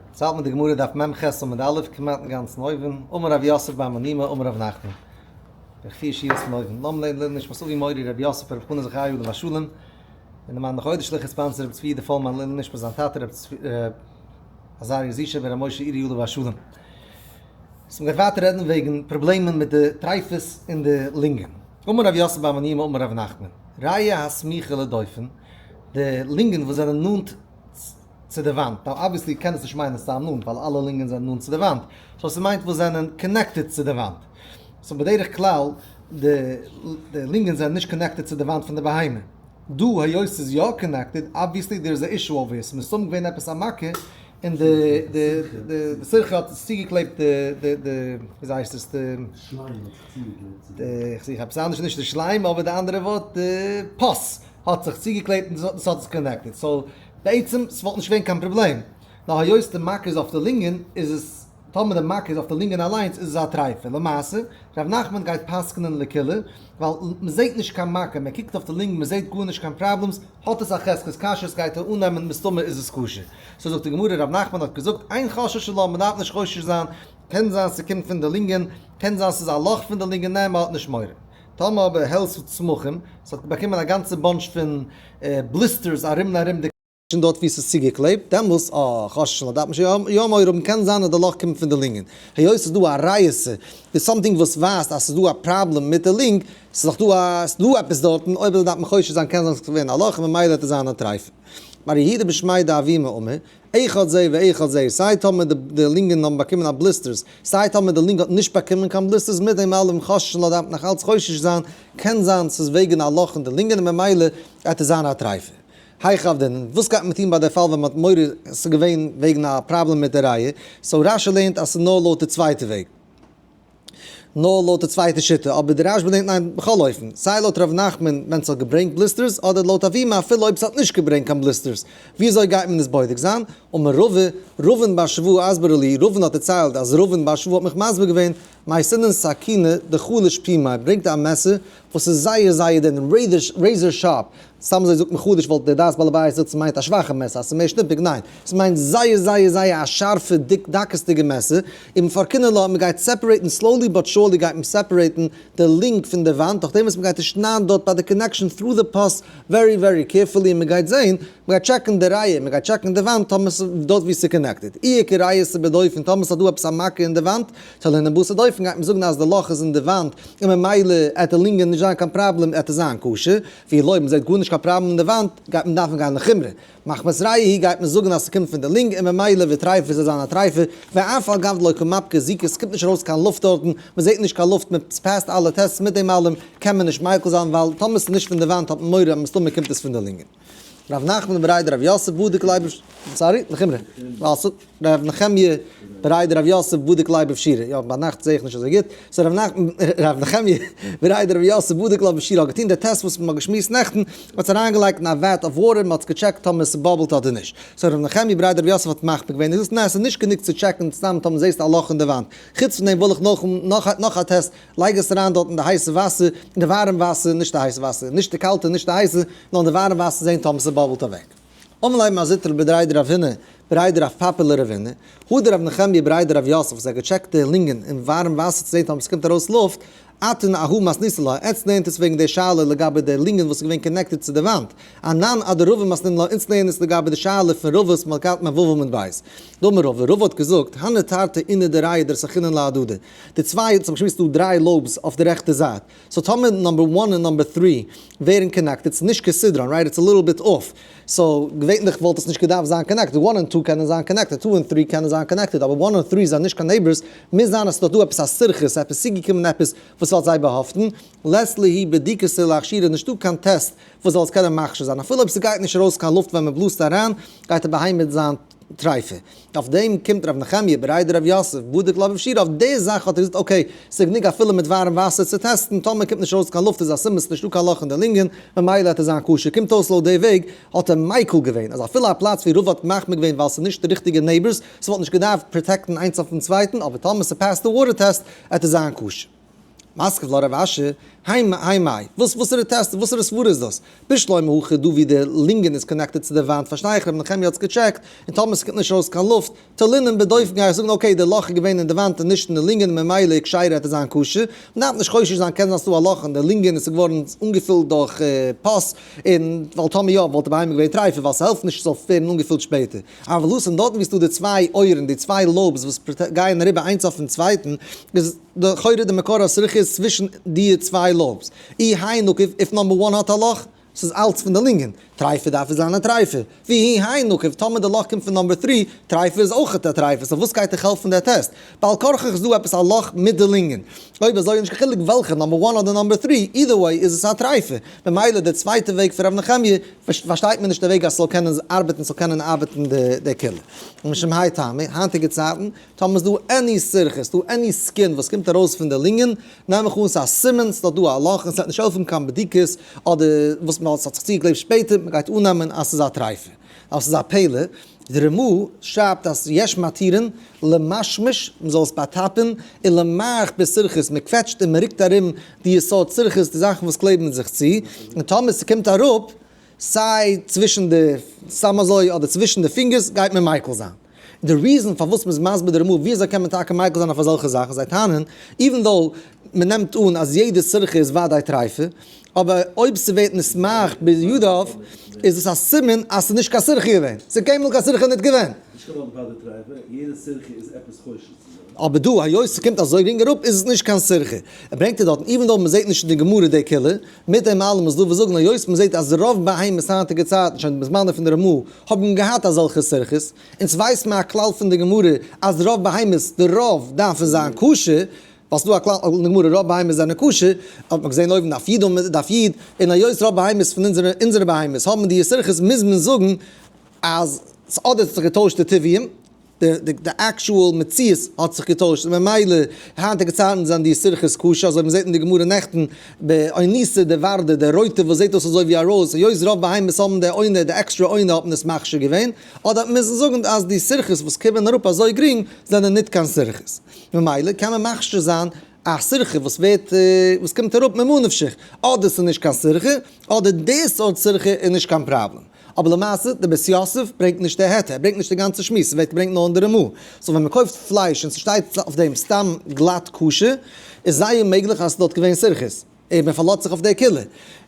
יעצט האלט מען די גמרא דף מ ח עמוד א', כמעט אינגאנצן אויבן, אמר רב יוסף בר מניומי אמר רב נחמן, בערך פיר שורות פון אויבן, לאמיר לערנען לעילוי נשמת אבי מורי רבי יוסף ברב חנא זכריה עליו השלום, און די מאן דחודש ליכא sponsor רבי צבי יהודה פאלמאן לעילוי נשמת זיין טאטע רבי עזריה זישא בן רבי משה אירי עליו השלום. סאו מ'גייט ווייטער רעדן וועגן פראבלעמען מיט די טרייפות אין די לונגען. אמר רב יוסף בר מניומי אמר רב נחמן, ריאה הסמוכה לדופן, די לונגען וואס זענען נאנט צו די וואנט, now obviously קען עס נישט מיינען סתם נאנט ווייל אלע לונגען זענען נאנט צו די וואנט, so ס'מיינט וואס זענען connected צו די וואנט, so בדרך כלל די לונגען זענען נישט connected צו די וואנט פון די בהמה, דא היות ס'איז יא connected obviously there is a issue over here, ס'איז מסתם געווען עפעס א מכה און די די די סירכא האט עס צוגעקלעבט די די די וויאזוי הייסט עס די שליים האט זיך צוגעקלעבט צו די איך זוך עפעס אנדערש נישט די שליים אבער די אנדערע ווארט די pus האט זיך צוגעקלעבט און ס'האט עס connected so בעצם ס'וואלט נישט געווען קיין פראבלעם נאר היות די מכה איז אויף די לונגען איז עס טאמער די מכה איז אויף די לונגען אליינס איז עס א טרייפה. למעשה, ר' נחמן גייט פסק'נען לקולא, ווייל מ'זעהט נישט קיין מכה, מ'קוקט אויף די לונג מ'זעהט גארנישט קיין problems, האט עס א חזקת כשרות גייט ער אננעמען מסתמא איז עס כשר. so זאגט די גמרא ר' נחמן האט געזאגט אין חוששין לה מ'דארף נישט חושש זיין, קען זיין ס'קומט פון די לונגען, קען זיין ס'איז א לאך פון די לונגען ניין מ'האט נישט מורא. טאמער אבער העלתה צמחים, ס'האט באקומען א גאנצע bunch פון blisters ארום און ארום די. שוין דארט ווי ס'איז צוגעקלעבט, דעמאלס אה, חוששין לה דארף מען שוין יא מורא האבן, קען זיין אז די לאך קומט פון די לונגען, היות ס'איז דא א ריעותא, איז something וואס ווייזט אז ס'איז דא א פראבלעם מיט די לונג, ס'איז דאך דא א, ס'איז דא עפעס דארטן, אויב אזוי דארף מען חושש זיין קען זיין ס'איז געווען א לאך און ממילא וועט עס זיין א טרייפה. מר יהודה בשמיה דאבימי אמר, אחד זה ואחד זה, סיי טאמער די לונגען האבן באקומען א blisters, סיי טאמער די לונג האט נישט באקומען קיין blisters, מיט דעם אלעם חוששין לה דארף מען נאך אלץ חושש זיין, קען זיין ס'איז וועגן א לאך אין די לונגען און ממילא גייט עס זיין א טרייפה. היכי עבדינן, וואס גייט מען טון ביי די פאל ווען מען האט מורא ס'איז געווען וועגן א פראבלעם מיט די ריאה, so רשי לערנט אז ס'איז נאר לויט די צווייטע וועג, נאר לויט די צווייטע שיטה, אבער די רשבא לערנט ניין בכל אופן, סיי לויט ר' נחמן ווען ס'האט געברענגט blisters, אדער לויט אבימי אפילו אויב ס'האט נישט געברענגט קיין blisters, וויאזוי גייט מען עס בודק זיין? אמר רבא, רבין בר שבא אסברה לי, רבין האט דערציילט אז רבין בר שבא האט מיך מסביר געווען, מייתינן סכינא דחליש פומיה, ברענגט א מעסער וואס איז זייער זייער דין, razor sharp, סתם אזוי זאגט מען חלש וואלט דער דעת בעל הבית געזאגט ס'מיינט א שוואכע מעסער אז ס'איז מער שטומפיג, ניין, ס'מיינט זייער זייער זייער א שארפע דיק דקות'דיגע מעסער, ומפרקינן לה, מ'גייט separate ן slowly but surely גייט מען separate ן די לונג פון די וואנט דורך דעם וואס מ'גייט עס שניידן דארט ביי די connection through the pus very very carefully און מ'גייט זעהן, מ'גייט טשעקן די ריאה, מ'גייט טשעקן די וואנט טאמער ס'איז דארט ווי ס'איז connected, אי איכא ריעותא בדופן טאמער ס'האט דא עפעס א מכה אין די וואנט, תלינן בתר דופן גייט מען זאגן אז די לאך איז אין די וואנט און ממילא עט די לונגען נישט זיין קיין פראבלעם עט עס זיין כשר, ואי לא מ'זעט גארנישט קיין פראבלעם אין די וואנט גייט מען דארפן גיין לחומרא. מחמת ריאה היא גייט מען זאגן אז ס'קומט פון די לונג און ממילא וטריפה זאל זיין א טרייפה, ואף על גב דלא קא מפקא זיקא ס'קומט נישט ארויס קיין לופט דארטן, מ'זעט נישט קיין לופט מ'פעסט אלע tests מיט דעם אלעם קען מען נישט מיקל זיין ווייל טאמער ס'איז נישט פון די וואנט האט מען מורא אז מסתמא קומט עס פון די לונגען. ר' נחמן בריה דרב יוסף בדק ליה בב sorry, לחומרא. ר' נחמיה בריה דרב יוסף בדק ליה בפשירא, יא ביינאכט זעה איך נישט אזוי גוט, so ר' נחמיה בריה דרב יוסף בדק ליה בפשירא האט געטון די טעסט וואס מ'האט געשמועסט נעכטן, מ'האט עס אריינגעלייגט אין א vat of water, מ'האט עס געטשעקט טאמער ס'באבלט אדער נישט, so ר' נחמיה בריה דרב יוסף האט מחמיר געווען און געזאגט ניין ס'איז נישט גענוג צו טשעקן סתם טאמער זעסטו א לאך אין די וואנט, חוץ פון דעם וויל איך נאך נאך א טעסט, לייג עס אריין דארט אין די הייסע וואסער, אין די ווארעם וואסער, נישט די הייסע וואסער, נישט די קאלטע נישט די הייסע, נאר אין די ווארעם וואסער זען טאמער ס'באבלט אוועק. אמר ליה מר זוטרא בריה דרב הונא בריה דרב פפא לרב הונא, הא דרב נחמיה בריה דרב יוסף וואס האט געטשעקט די לונגען אין ווארעם וואסער צו זען טאמער ס'קומט ארויס לופט, אתון אהא מתניתא לה, עטץ לערנט עס וועגן די שאלה לגבי די לונגען וואס איז געווען connected צו די וואנט, אנן אדרבא מתנינן לה, אונז לערנען עס לגבי די שאלה פון רבא וואס מ'האט געהאט מ ו עמוד ב'. דאמר רבא, רבא האט געזאגט, הני תרתי איני דריאה דרסכינן להדדי, די צוויי, אונז האבן געשמועסט ס'דא דריי lobes אויף די רעכטע זייט, so טאמער number one און number three ווערן connected, ס'איז נישט כסדרן, right? It's a little bit off, so געווענליך וואלט עס נישט געדארפט זיין connected, one און two קענען זיין connected, two און three קענען זיין connected, אבער one און three זענען נישט קיין neighbors, מוז זיין אז ס'איז דאך דא עפעס א סירכות, עפעס צוגעקומען עפעס וואס האט זיי באהאפטן, לית להו בדיקתא לאכשורי נישטא קיין טעסט וואס זאל עס קענען מכשיר זיין, אפילו אויב ס'גייט נישט ארויס קיין לופט ווען מ'בלאזט אריין, גייט די בהמה זיין טרייפה. אויף דעם קומט ר' נחמיה בריה דרב יוסף בדק לה בפשירא, אויף די זאך האט ער געזאגט okay, ס'איז גענוג אפילו מיט ווארעם וואסער צו טעסטן, טאמער קומט נישט ארויס קיין לופט איז א סימן ס'איז נישטא קיין לאך אין די לונגען, ממילא וועט עס זיין כשר, קומט אויס לויט די וועג האט ער מיקל געווען אז אפילו א פלאץ ווי רבא האט מחמיר געווען ווייל ס'איז נישט די ריכטיגע neighbors, ס'וואלט נישט געדארפט פראטעקטן איינס אויפן צווייטן, אבער טאמער ס'פעסט די water test וועט עס זיין כשר. מתקיף לה רב אשי, האי מאי, וואס וואסערע טעסט וואסערע סברה איז דאס? בשלמא הכא דא ווי די לינגען איז connected צו די וואנט פארשטיי איך ר' נחמיה האט עס געטשעקט און טאמער ס'קומט נישט ארויס קיין לופט תלינן בדופן גיי איך זאגן okay די לאך איז געווען אין די וואנט און נישט אין די לינגען ממילא כשרה העט עס זיין כשר, מ'דארף נישט חושש זיין קען זיין ס'דא א לאך אין די לינגען און ס'איז געווארן אנגעפילט דורך pus און ווייל טאמער יא וואלט די בהמה געווען טרייפה ווייל ס'העלפט נישט ס'זאל ווערן אנגעפילט שפעטער. אבל התם דארטן ווי ס'דא די צוויי אויערן די צוויי lobes וואס גייען אריבער איינס אויפן צווייטן איז לכאורה די מקור הסירכא איז צווישן די צוויי lobes. אי האי נקוב if number one האט א לאך, ס'איז אלץ פון די לינגען, טרייפה דארף עס זיין א טרייפה. ואי האי נקוב טאמער די לאך קומט פון number three, טרייפה איז אויכעט א טרייפה, so וואס גייט דיך העלפן דער טעסט? בעל כרחך איז דא עפעס א לאך מיט די לינגען. אויב אזוי איז נישט קיין חילוק וועלכע, number one אדער number three, either way איז עס א טרייפה. ממילא די צווייטע וועג פון ר' נחמיה פארשטייט מען נישט די וועג אז ס'זאל קענען ארבעטן ס'זאל קענען ארבעטן די קולא. ומשום האי טעמא, היינטיגע צייטן, טאמער איז דא any סירכות, ס'דא any skin וואס קומט ארויס פון די לינגען, נעם איך אן ס'איז א סימן, ס'איז דארט דא א לאך און ס'וועט נישט העלפן קיין בדיקות אדער וואס מ'האט ס'האט זיך צוגעקלעבט שפעטער, מ'גייט אננעמען אז ס'איז א טרייפה. אבער ס'איז א פלא, די רמ"א שרייבט אז יש מתירין למשמש, מ'זאל עס באטאפן, און למערך בסירכות, מ'קוועטשט און מ'רוקט ארום די סארט סירכות, די זאכן וואס קלעבן זיך צו, און טאמער ס'קומט אראפ, סיי צווישן די, סתם אזוי, אדער צווישן די פינגערס, גייט מען מיקל זיין. די reason פארוואס מ'איז מסביר די רמ"א ווי אזוי קען מען טאקע מיקל זיין אויף אזעלכע זאכן, זיי טענה'ן, even though מ'נעמט אן אז יעדע סירכא איז וודאי טרייפה, אבער אויב ס'ווערט נתמעך בידיו איז דאס א סימן אז ס'איז נישט קיין סירכא געווען, ס'איז קיינמאל קיין סירכא ניט געווען. נישט קיין ווארט וודאי טרייפה, יעדע סירכא איז עפעס חושש צו זיין. אבער דא היות ס'קומט אזוי גרינג אראפ איז עס נישט קיין סירכא. ער ברענגט עס דארטן even though מ'זעט נישט אין די גמרא די קולא, מיט דעם אלעם איז דא וואס זאגן היות מ'זעט אז רוב בהמות היינטיגע צייטן שוין בזמנו פון די רמ"א האבן געהאט אזעלכע סירכות, אונז ווייסט מען א כלל פון די גמרא אז רוב בהמות, די רוב, דארפן זיין כשר, ווייל ס'דא א כלל אין די גמרא רוב בהמות זענען כשר, האט מען געזען אויבן דף י' עמוד דף י', און היות רוב בהמות פון אונזערע אונזערע בהמות האבן די סירכות מוז מען זאגן אז אדער האט זיך געטוישט די טבעיים, די די actual מציאות האט זיך געטוישט און ממילא היינטיגע צייטן זענען די סירכות כשר, אזוי ווי מ'זעט אין די גמרא נעכטן באוניתא דוורדא די רויטע וואס זעט אויס אזוי ווי א rose, היות רוב בהמות האבן די עונה די עקסטרע עונה האט מען עס מכשיר געווען, אדער מוז מען זאגן אז די סירכות וואס קומען אראפ אזוי גרינג זענען ניט קיין סירכות. ממילא קען מען מכשיר זיין א סירכא וואס ווערט וואס קומט אראפ ממה נפשך, אדער ס'איז נישט קיין סירכא, אדער די סארט סירכא איז נישט קיין פראבלעם. אבער למעשה די בית יוסף ברענגט נישט די היתר, ער ברענגט נישט די גאנצע שמועס, ס'ווערט געברענגט נאר אין די רמ"א. so ווען מ'קויפט פלייש און ס'שטייט אויף דעם סתם גלאט כשר, איז זייער מעגליך אז ס'איז דארט געווען סירכות. און מען פארלאזט זיך אויף די קולא.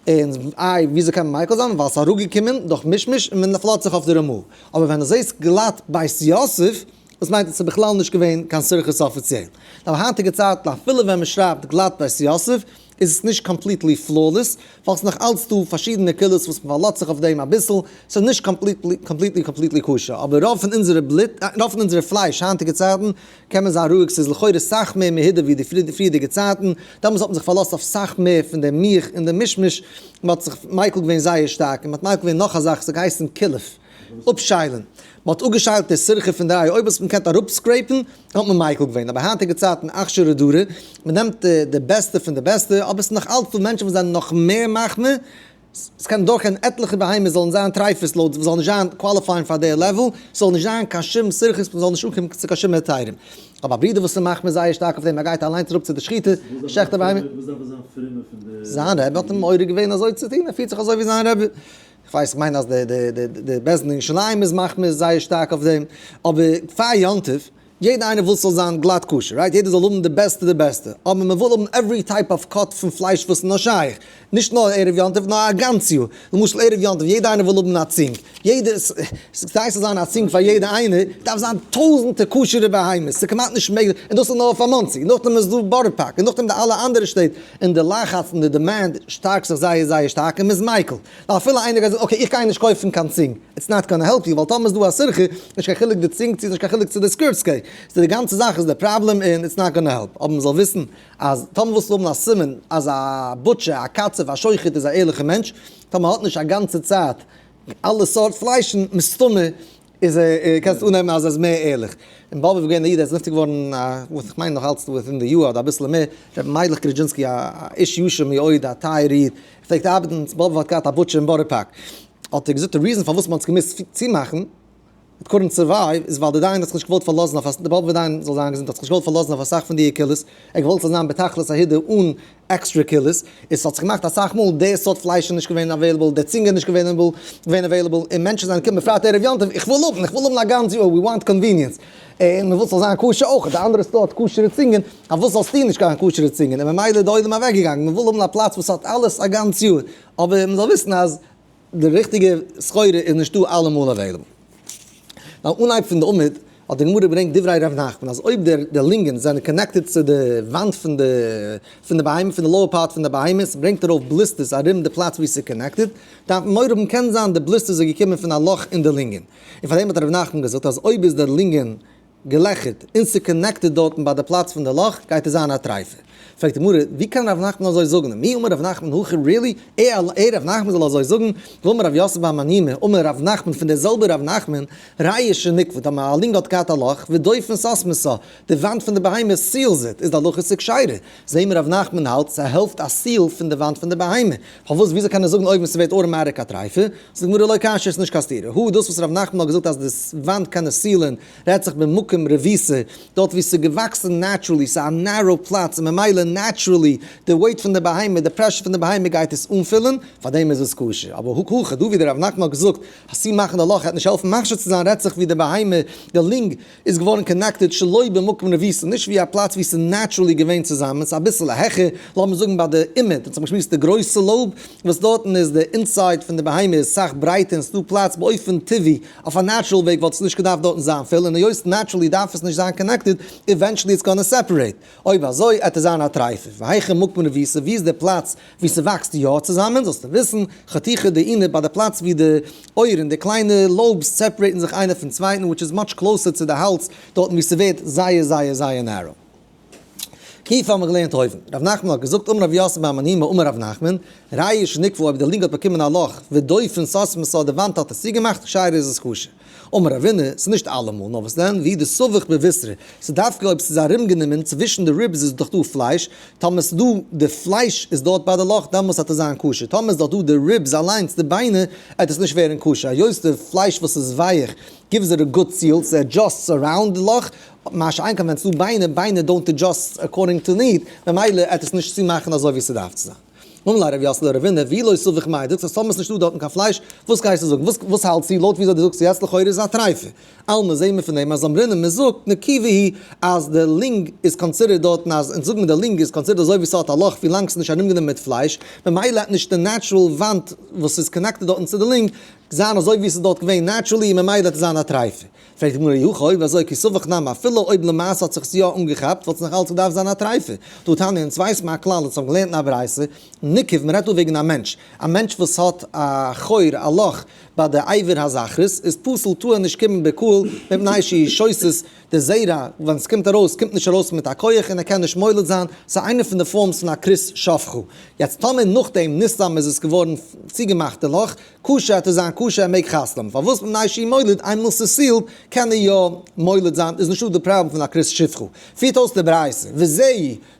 און איי וויאזוי קען מען מיקל זיין? ווייל ס'איז אראפגעקומען דורך מישמש און מען פארלאזט זיך אויף די רמ"א. אבער ווען דו זעסט גלאט בית יוסף, דאס מיינט אז ס'איז בכלל נישט געווען קיין סירכות אפיציעל. אבער היינטיגע צייטן אפילו ווען מען שרייבט גלאט בית יוסף, איז עס נישט completely flawless, ווייל ס'איז נאך אלץ דא פארשידענע קולות וואס מען פארלאזט זיך אויף דעם אביסל, ס'איז נישט completely completely כשר. אבער רוב פון אונזערע בלוט, רוב פון אונזערע פלייש היינטיגע צייטן, קען מען זיין רואיג, ס'איז לכאורה סאך מער מהודר ווי די פריערדיגע צייטן, דעמאלס האט מען זיך פארלאזט אויף סאך מער פון די מוך און די מישמש, מען האט זיך מיקל געווען זייער שטארק, און מען האט מיקל געווען נאך א זאך, ס'האט געהייסן קילוף, אפשיילן, מען האט אפגעשיילט די סירכא פון די איי, אויב האט מען געקענט אראפסקרעיפן, האט מען מיקל געווען, אבער היינטיגע צייטן אכשר דרא, מען נעמט די בעסטע פון די בעסטע, אבער ס'איז נאך אלץ דא מענטשן וואס זענען נאך מער מחמיר, ס'קען דורכגיין עטליכע בהמות זאלן זיין טרייפות לויט וואס זאלן נישט זיין qualifying פאר די level, ס'זאל נישט זיין קיין שום סירכות מ'זאל נישט אנקומען צו קיין שום היתרים. אבער א ברודער וואס איז מחמיר זייער שטארק אויף דעם ער גייט אליינס אראפ צו די שחיטה, שעכט א בהמה. וואס דארף ער זיין פרומער פון די. זיין רבי האט אים מעורר געווען אזוי צו טון, ער פירט זיך אזוי ווי זיין רבי. כ'ווייס כ'מיין אז די די די די בית דין אין ירושלים איז מחמיר זייער שטארק אויף דעם, אבער פאר יום טוב יעדע איינער וויל ס'זאל זיין גלאט כשר, right? יעדער זאל האבן די בעסטע די בעסטע, אבער מען וויל האבן every type of cut פון פלייש וואס איז נאר שייך, נישט נאר ערב יום טוב נאר א גאנץ יאר, למשל ערב יום טוב יעדע איינער וויל האבן א צינג, יעדע, כדי ס'זאל זיין א צינג פאר יעדע איינער דארף זיין טויזענטער כשר'ע בהמות, ס'איז כמעט נישט מעגליך, און דאס איז נאר פאר מאנסי, נאכדעם איז דא בארא פארק, און נאכדעם די אלע אנדערע שטעט, און די לחץ און די demand שטארקט זיך זייער זייער שטארק און מ'איז מיקל. ווייל אפילו איינער גייט זאגן okay איך גיי נישט קויפן קיין צינג, it's not gonna help you, ווייל טאמער איז דא א סירכא, נישט קיין חילוק די צינג צו נישט קיין חילוק צו די סקורטסקעי, סאו די גאנצע זאך איז די פראבלעם און it's not gonna help, אבער מ'זאל וויסן אז טאמער ווילסטו האבן א סימן אז א butcher, א קצב, א שוחט איז א ערליכע מענטש, טאמער האט נישט א גאנצע צייט אלע סארט פליישן, מסתמא איז ער, קענסט אננעמען אז ער איז מער ערליך. אין באבוב איז געווען א איד, ער איז נפטר געווארן א, וואס איך מיין נאך אלץ within the יאר אדער אביסל מער, ר' מיילעך גראדזשינסקי א איש ישר מאוד, א טייערע איד, ער פלעגט ארבעטן, באבוב האט געהאט א butcher אין בארא פארק, האט ער געזאגט די reason פארוואס מען האט עס געמוזט צומאכן, It couldn't survive, איז ווייל די דיין האט זיך נישט געוואלט פארלאזן אויף א, די באבובער דיין זאל זיין געזונט האט זיך נישט געוואלט פארלאזן אויף אסאך פון די קולות, ער האט געוואלט ס'זאל זיין בתכלית ההידור אן עקסטרע קולות, און ס'האט זיך געמאכט אסאך מאל די סארט פלייש איז נישט געווען available, די צינג איז נישט געווען available, און מענטשן זענען געקומען בפרט ערב יום טוב, איך וויל האבן, איך וויל האבן א גאנץ יאר, we want convenience, און מ'וויל ס'זאל זיין כשר אויך, די אנדערע סארט כשר'ע צינגען, פארוואס זאלסטו נישט קיין כשר'ע צינגען, און ממילא איז די עולם אוועקגעגאנגען, מ'וויל האבן א פלאץ וואס האט אלעס א גאנץ יאר, אבער מ'זאל וויסן אז די ריכטיגע סחורה איז נישטא אלעמאל available. ביים אנהייב פון די עמוד האט די גמרא געברענגט דברי ר' נחמן אז אויב די לינגען זענען connected צו די וואנט פון די פון די בהמה פון די lower part פון די בהמה ס'ברענגט ארויף blisters ארום די פלאץ ווי ס'איז connected דארף מען מורא האבן קען זיין די blisters איז געקומען פון א לאך אין די לינגען און פארדעם האט ר' נחמן געזאגט אז אויב איז די לינגען געלעכערט און ס' connected דארטן ביי די פלאץ פון די לאך גייט עס זיין א טרייפע. פרעגט די גמרא, ווי קען ר' נחמן אזוי זאגן? מי אמר ר' נחמן הכי really? ער ר' נחמן זאל אזוי זאגן? והאמר רב יוסף בר מניומי, אמר ר' נחמן פון דער זעלבער ר' נחמן, ריאה שניקבה, טאמער א lung האט געהאט א לאך, ודופן סתמתה, די וואנט פון די בהמה seals it, איז די הלכה ס'כשרה. זעהן מיר ר' נחמן האלט ס'העלפט א seal פון די וואנט פון די בהמה. פארוואס וויאזוי קען ער זאגן אויבן ס'ווערט automatic א טרייפה? זאגט די גמרא לא קשיא ס'איז נישט קיין סתירה. הא דאס וואס ר' נחמן האט געזאגט אז די וואנט קען עס seal ען רעדט זיך במקום רבותא, דארט ווי ס'איז געוואקסן naturally, ס'איז א narrow פלאץ און ממילא naturally די weight פון די בהמה, די pressure פון די בהמה גייט עס אנפילן, פארדעם איז עס כשר. אבער הא הכא דא ווי דער ר' נחמן האט געזאגט אז צומאכן די לאך העט נישט העלפן מכשיר צו זיין רעדט זיך ווי די בהמה, די lung, איז געווארן connected שלא במקום רבותא, נישט ווי א פלאץ ווי ס'איז naturally געווען צוזאמען, ס'איז אביסל העכער, לאמיר זאגן ביי די עומד, אונז האבן געשמועסט די גרויסע lobe, וואס דארטן איז די inside פון די בהמה איז סאך ברייטער און ס'דא פלאץ באופן טבעי, אויף א natural וועג וואלט עס נישט געדארפט דארטן זיין פול, און היות naturally דארף עס נישט זיין connected, eventually it's gonna separate. אויב אזוי עט עס זיין א טרייפה. והיכא מקום רבותא, ווי איז די פלאץ ווי ס'וואקסט יא צוזאמען, זאלסטו וויסן, חתיכה דאונא ביי די פלאץ ווי די אויערן, די קליינע lobes separate ן זיך איינער פון צווייטן which is much closer צו די האלז, דארטן ווי ס'ווערט זייער זייער זייער narrow. גופא האבן מיר געלערנט אויבן. ר' נחמן האט געזאגט אמר רב יוסף בר מניומי אמר ר' נחמן, ריאה שניקבה אויב די lung האט באקומען א לאך ודופן סתמתה די וואנט האט עס צוגעמאכט כשרה איז עס כשר. אמר רבינא, ס'איז נישט אלעמאל, נאר וואס דען, והוא דסביך בבישרא, ס'איז דווקא אויב ס'איז ארומגענומען, צווישן די ribs איז דאך דא פלייש, טאמער ס'איז דא די פלייש איז דארט ביי די לאך דעמאלס וועט עס זיין כשר, טאמער איז דאך דא די ribs אליינס די ביינער, עט עס נישט ווערן כשר, היות די פלייש וואס איז ווייעך gives it a good seal, ס'adjusts around די לאך, מה שאין כן ווען ס'איז דא ביינער, ביינער don't adjust according to need, ממילא עט עס נישט צומאכן אזוי ווי ס'דארף צו זיין. אמר ליה רב יוסף לרבינא, ואי לא סביך מאי, זאגסט אז טאמער ס'נישטא דארטן קיין פלייש, וואס גייסטו זאגן? וואס וואס האלטסטו? לויט וויאזוי דו זאגסט יעצט לכאורה איז עס א טרייפה. אלמא זעהן מיר פון דעם אז אמרינן מ'זאגט נקובה היא אז די lung איז considered דארטן אז אונז זאגן מיר די lung איז considered אזוי ווי ס'האט א לאך ווילאנג ס'איז נישט ארומגענומען מיט פלייש, ממילא האט נישט די natural וואנט וואס איז connected דארטן צו די lung זיין אזוי ווי ס'איז דארט געווען naturally און ממילא וועט עס זיין א טרייפה. פרעגט די גמרא אי הכי אויב אזוי כי סביך נמי אפילו אויב למעשה האט זיך עס יא אנגעכאפט וואלט עס נאך אלץ געדארפט זיין א טרייפה. דהא תניא אונז ווייסט מען א כלל אונז האבן געלערנט אין א ברייתא ניקב מען רעדט דא וועגן א מענטש א מענטש וואס האט א חור א לאך ביי די אבר הזכרות איז פסול טאר ער נישט קומען בקהל מפני שהוא שותת די זרע ווען עס קומט ארויס קומט נישט ארויס מיט א כח און ער קען נישט מוליד זיין ס'איז איינע פון די forms פון א כרות שפכה יעצט טאמער נאכדעם נסתם איז עס געווארן צוגעמאכט די לאך כשר וועט עס זיין כשר ער מעג חתונה האבן, פארוואס מפני שהוא מוליד איינמאל ס'איז sealed קען ער יא מוליד זיין איז נישטא די פראבלעם פון א כרות שפכה, פירט אויס די ברייתא וזהו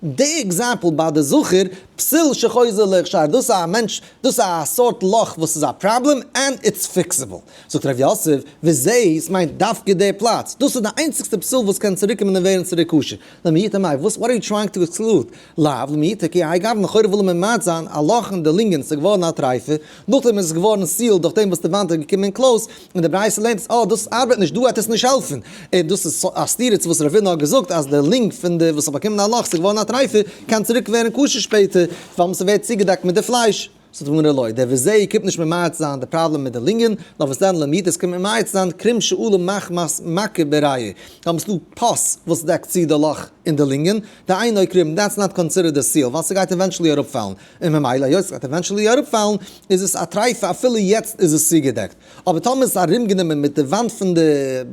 די example ביי די זכר פתיל שחוזר להכשר דאס איז א מענטש דאס איז א סארט לאך וואס איז א פראבלעם and it's fixable, זאגט ר' יוסף וזהו ס'מיינט דווקא די פלאץ דאס איז די איינציגסטע פתיל וואס קען צוריקקומען און ווערן צוריק כשר, למעוטי מאי וואס what are you trying to exclude? לאו למעוטי כי האי גוונא לכאורה וויל ער ממעט זיין א לאך אין די לינגען ס'איז געווארן א טרייפה, נאכדעם איז עס געווארן sealed דורך דעם וואס די וואנט איז געקומען close, און די ברייתא לערנט אז אה דאס ארבעט נישט דא וועט עס נישט העלפן, און דאס איז א סתירה צו וואס רבינא האט געזאגט אז די lung פון די וואס האט באקומען א לאך ס'איז געווארן א טרייפה קען צוריק ווערן כשר שפעטער ווייל ס'ווערט צוגעדעקט מיט די פלייש. זאגט די גמרא לא, דער וזהו קומט נישט ממעט זיין די פראבלעם מיט די לינגען, נאר וואס דען למעוטי עס קומט ממעט זיין קרום שעלה מחמת מכה בריאה, טאמער ס'דא pus וואס דעקט צו די לאך אין די לינגען, דאינו קרום, that's not considered a seal, ווייל ס'גייט eventually אראפפאלן, און ממילא היות ס'גייט eventually אראפפאלן איז עס א טרייפה אפילו יעצט איז עס צוגעדעקט, אבער טאמער איז עס ארומגענומען מיט די וואנט פון די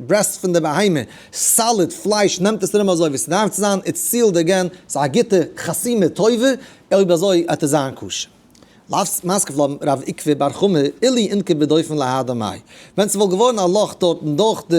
breast פון די בהמה, solid פלייש נעמט עס ארום אזוי ווי ס'דארף צו זיין, it's sealed again, ס'איז א גוטע חתימה טובה, אויב אזוי וועט עס זיין כשר. לאו מתקיף לה רב עוקבא בר חמא אילו אינקוב בדופן להדא מאי. ווען ס'וואלט געווארן א לאך דארטן דורך די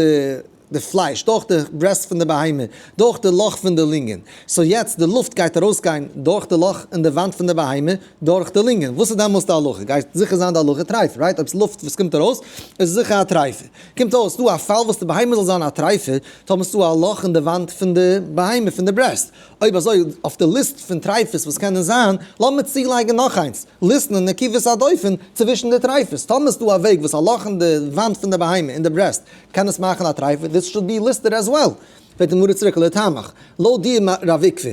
די פלייש, דורך די breast פון די בהמה, דורך די לאך פון די לינגען. So יעצט די לופט גייט ארויסגיין דורך די לאך אין די וואנט פון די בהמה, דורך די לינגען. וואס איז דעמאלטס די הלכה? גייט זיכער זיין די הלכה טרייף, right? אויב ס'איז לופט וואס קומט ארויס, איז זיכער א טרייפה. קומט אויס דא א פאל וואס די בהמה זאל זיין א טרייפה, טאמער ס'איז דא א לאך אין די וואנט פון די בהמה, פון די breast. אויב אזוי, אויף די ליסט פון טרייפות וואס קענען זיין, לאמיר צולייגן נאך איינס, ליתני נקיבות הדופן צווישן די טרייפות. טאמער איז דא א וועג וואס א לאך אין די וואנט פון די בהמה אין די breast קען עס מאכן א טרייפה, this should be listed as well. פרעגט די גמרא צוריק לטעמיך, לויט דיר רב עוקבא,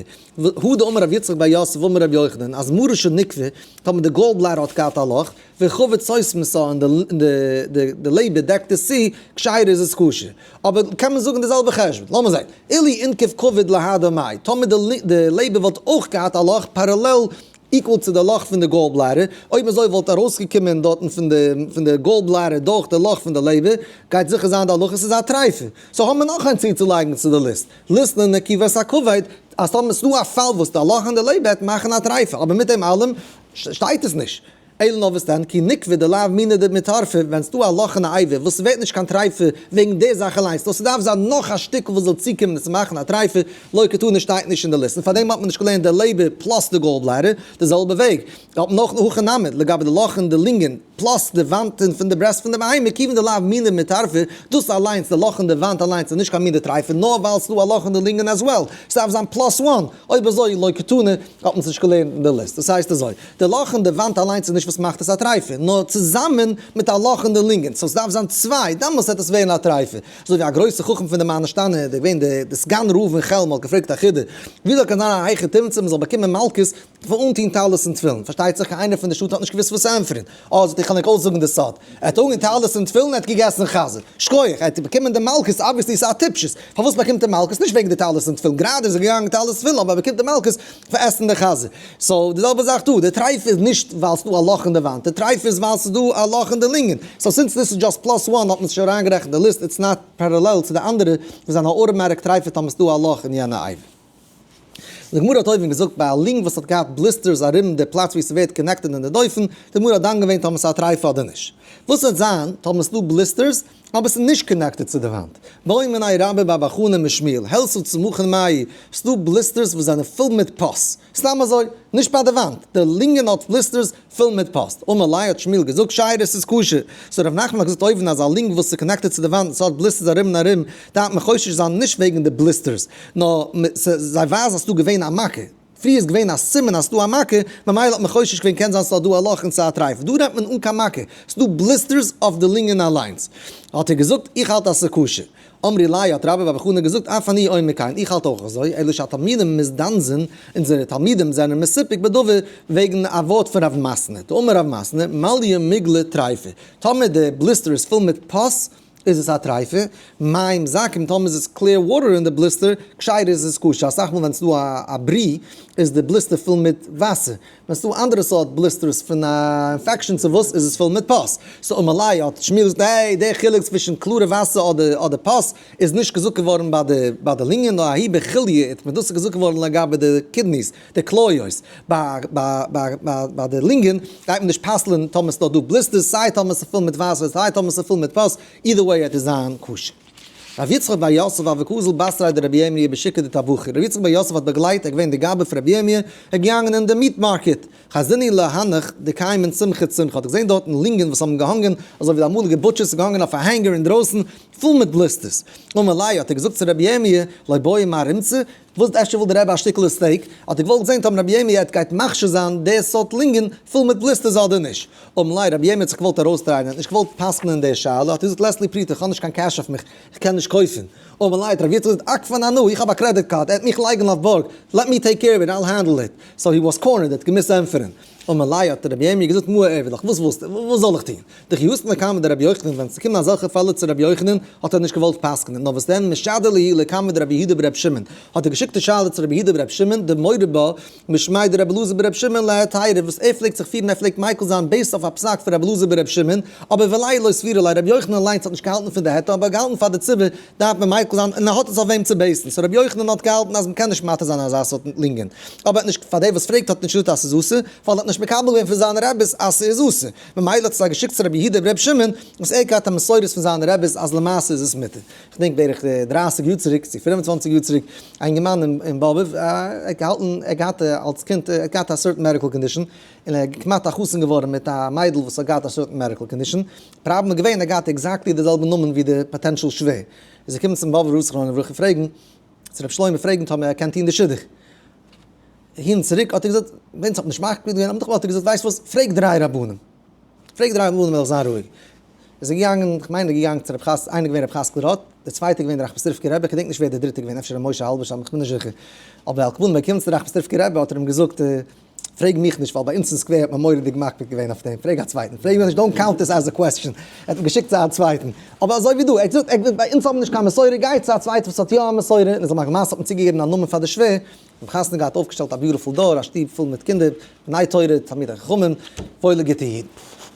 הא דאמר רב יצחק בר יוסף אמר רבי יוחנן, אז מרה שנקבה, טאמער די gallbladder האט געהאט א לאך, וכבד סותמתה און די לעבער דעקט עס צו, כשרה איז עס כשר. אבער קען מען זאגן די זעלבע חשבון. לאמיר זען. אילו אינקוב כבד להדה מאי, טאמער די לעבער וואלט אויך געהאט א לאך parallel equal צו די לאך פון די gallbladder, אויב אזוי וואלט ארויסגעקומען דארטן פון די gallbladder דורך די לאך פון די לעבער, גייט זיכער זיין די הלכה ס'איז א טרייפה. So האבן מיר נאך איינס צוצולייגן צו די ליסט. ליתני נקיבות הכבד, אז טאמער ס'דא א פאל וואס די לאך אין די לעבער וועט מאכן א טרייפה, אבער מיט דעם אלעם שטייט עס נישט. אלא נאר וואס דען, כי נקבה דלאו מינה דמיטרפה, ווען ס'דא א לאך אין א אבר וואס ס'ווערט נישט קיין טרייפה וועגן די זאך אליינס, נאר ס'דארף זיין נאך א שטיקל וואס זאל צוקומען צו מאכן א טרייפה, לא קתני שטייט נישט אין די ליסט, און פארדעם האט מען נישט געלערנט די לעבער plus די gallbladder די זעלבע וועג. האט מען אויך הכא נמי לגבי די לאך אין די לינגען plus די וואנטן פון די breast פון די בהמה, כיוון דלאו מינה דמיטרפה, דאס אליינס, די לאך אין די וואנט אליינס איז נישט קיין מין דטרייפה, נאר ווייל ס'דא א לאך אין די לינגען as well, ס'דארף זיין plus one, אויב אזוי לא קתני האט מען עס נישט געלערנט אין די ליסט, דאס הייסט אזוי, די לאך אין די וואנט אליינס איז נישט וואס מאכט עס א טרייפה, נאר צוזאמען מיט א לאך אין די לינגען, so ס'דארף זיין צוויי, דאמאלס וועט עס ווערן א טרייפה. אזוי ווי א גרויסע חכם פון די מה נשתנה, דער געווען די סגן רב אין חעלם האט געפרעגט א חידה, וויאזוי קען זיין א היכי תמצא מ'זאל באקומען מלקות פאר אנטוהן טלית און תפילין, פארשטייט זיך קיין איינער פון די שטאט האט נישט געוואוסט וואס צו ענטפערן, אה זאגט ער איך וועל ענק אויסזאגן די סוד, ער האט אנגעטוהן טלית און תפילין ער האט געגעסן חזיר, שכוח, ער האט באקומען די מלקות, obviously ס'איז א טיפשות, פארוואס באקומט ער מלקות, נישט וועגן די טלית און תפילין, גראדע איז ער געגאנגען טלית תפילין אבער ער באקומט די מלקות פאר עסן די חזיר, so די זעלבע זאך דא, די טרייף איז נישט ווייל ס'דא א לאך אין די וואנט, די טרייף איז ווייל ס'איז דא א לאך אין די לינגען, so since this איז just plus one האט מען עס שוין אריינגערעכנט די ליסט, it's not parallel צו די אנדערע וואס זענען א automatic טרייפה טאמער ס'דא א לאך אין יענע אבר. די גמרא האט אויבן געזאגט ביי א לונג וואס האט געהאט blisters ארום די פלאץ ווי ס'ווערט connected אין די דופן, די גמרא האט דן געווען טאמער ס'איז א טרייפה אדער נישט. וואס וועט זיין טאמער ס'דא blisters אבער ס'איז נישט connected צו די וואנט? בעא מיניה רבה בר בר חנה משמואל, העלתא צמחין מהו, ס'דא blisters וואס זענען פול מיט pus. סתם אזוי, נישט ביי די וואנט, די לונגען האט blisters פול מיט pus. אמר ליה האט שמואל געזאגט כשרה ס'איז כשר. so ר' נחמן האט געזאגט אויבן אז א לונג וואס איז connected צו די וואנט און ס'האט blisters ארום און ארום דארף מען חושש זיין נישט וועגן די blisters נאר זיי ווייזן אז ס'דא געווען א מכה. פריער איז געווען א סימן אז ס'דא א מכה ממילא האט מען חושש געווען קען זיין ס'דא דא א לאך און ס'איז א טרייף. דא רעדט מען אן קיין מכה ס'דא blisters אויף די לונגען אליינס. האט ער געזאגט איך האלט אז ס'איז כשר. אמרי ליה האט רבה בר בר חנה געזאגט אף אני אומר כן, איך האלט אויך אזוי, אלא שהתלמידים מזדנזין, אונזערע תלמידים זענען מסופק בדבר וועגן א ווארט פון רב מתנה, דאמר רב מתנה, מליא מיגלא טריפה, טאמער די blister איז פול מיט pus איז עס א טרייפה, מים זכים טאמער איז עס clear water אין די blister, כשרה איז עס כשר, אסאך מאל ווען ס'דא א ברי איז די blister פול מיט וואסער, ווען ס'דא אנדערע סארט blisters פון א infection צו וואס איז עס פול מיט pus. so אמר ליה האט שמואל געזאגט העי דער חילוק צווישן קלארע וואסער אדער אדער pus איז נישט געזאגט געווארן ביי די ביי די לונגען נאר ההיא בכליא איתמר דאס איז געזאגט געווארן לגבי די kidneys די כליות ביי ביי ביי ביי ביי די לונגען גייט מען נישט פסל'ען טאמער ס'דא דא blisters סיי טאמער ס'איז פול מיט וואסער סיי טאמער ס'איז פול מיט pus either way וועט עס זיין כשר. רב יצחק בר יוסף הוה קאזיל בתריה דרבי ירמי' בשוקא דטבחי, רב יצחק בר יוסף האט באגלייט, ער געווען די גבאי פון רבי ירמי', ער איז געגאנגען אין די meat market, חזינהו להנך דקיימין צמחי צמחי, האט ער געזען דארטן לינגען וואס האבן געהאנגען, אזוי ווי די אמאליגע butchers געהאנגען אויף א hanger אינדרויסן, פול מיט blisters. אמר ליה האט ער געזאגט צו רבי ירמי', לא בעי מר אימצי, וואס אפשר וויל די רבי א שטיקל steak, האט ער געוואלט זען טאמער רבי ירמי' גייט מכשיר זיין די סארט לינגען פול מיט blisters אדער נישט. אמר ליה רבי ירמי' האט זיך געוואלט ארויסדרייען, ער האט נישט געוואלט פסק'נען די שאלה, האט ער געזאגט לית לי פרוטה, איך האב נישט קיין cash אויף מיך, איך קען נישט קויפן. אמר ליה האט רבי יצחק געזאגט אכפן אנא, איך האב א credit card, ער וועט מיך לייגן אויף בארג, let me take care of it, I'll handle it. so he was cornered, ער האט געמוזט ענטפערן. אמר ליה האט רבי ירמי' געזאגט מה אעביד לך, וואס ווילסטו, וואס זאל איך טון? דכי אתאן לקמיה דרבי יוחנן, ווען עס איז געקומען אזעלכע פעלער צו רבי יוחנן, האט ער נישט געוואלט פסק'נען, נאר וואס דען, משדר להו לקמיה דרבי יהודה ברבי שמעון, האט ער געשיקט די שאלה צו רבי יהודה ברבי שמעון, דמרי בה משמיה דרבי אלעזר ברבי שמעון להיתירא, וואס ער פלעגט זיך פירן, ער פלעגט מיקל זיין based אויף א פסק פון רבי אלעזר ברבי שמעון, אבער וליה לא סבירא ליה, רבי יוחנן אליינס האט נישט געהאלטן פון די היתר, אבער געהאלטן פאר די ציבור דארף מען מיקל זיין, און ער האט עס אויף וועם צו base ן, so רבי יוחנן האט געהאלטן אז מ'קען נישט מתיר זיין אזא סארט לינגען, אבער האט נישט, פאר דער וואס פרעגט האט נישט געזאגט אז ס'איז אסור, ווייל ער האט נישט. נישט מקבל געווען פון זיינע רעביס אז ס'איז אסור, ממילא האט ער זיי געשיקט צו רבי יהודה בר' שמעון וואס ער האט געהאט א מסורת פון זיינע רעביס אז למעשה איז עס מותר. כ'דענק בערך 30 יאר צוריק צו 25 יאר צוריק, א אינגערמאן אין באבוב, ער האט געהאלטן, ער האט געהאט אלס קינד, ער האט געהאט א certain medical condition, און ער איז כמעט א חתן געווארן מיט א מיידל וואס האט געהאט א certain medical condition, פראבלעם איז געווען ער האט געהאט exactly די זעלבע נאמען ווי די potential שווער, איז ער געקומען צום באבובער רב זכרונו לברכה פרעגן, צו רבי שלמה פרעגן טאמער ער קען טון די שידוך. אהין און צוריק האט ער געזאגט, ווען ס'האט נישט מקפיד געווען, האט ער געזאגט, ווייסט וואס, פרעג דריי רבנים, פרעג דריי רבנים וועל איך זיין רואיג. איז ער געגאנגען, איך מיין ער איז געגאנגען צו רב חס, איינער געווען רב חזקל ראטה, דער צווייטער געווען דער ראחמיסטריווקער רבי, איך געדענק נישט ווער דער דריטער געווען, אפשר ר' משה האלבערשטאם, איך בין נישט זיכער. אבער על כל פנים, ער קומט צו דער ראחמיסטריווקער רבי האט ער אים געזאגט, פרעג מיך נישט, ווייל ביי אונז אין סקווער האט מען מורא'דיג מקפיד געווען אויף דעם, פרעג א צווייטן, פרעג מיך נישט, don't count this as a question, ער האט אים געשיקט צו א צווייטן. אבער אזוי ווי דא, ער האט געזאגט, ביי אונז האבן נישט קיין מסורה, גיי צו א צווייטן וואס האט יא א מסורה, און ער זאל מאכן מעשה האט מען צוגעגעבן א נאמען פאר די שווער, האבן חתונה געהאט, אויפגעשטעלט א beautiful דור, א שטוב פול מיט קינדער, בני תורה, תלמידי חכמים, וואוילע גוטע אידן.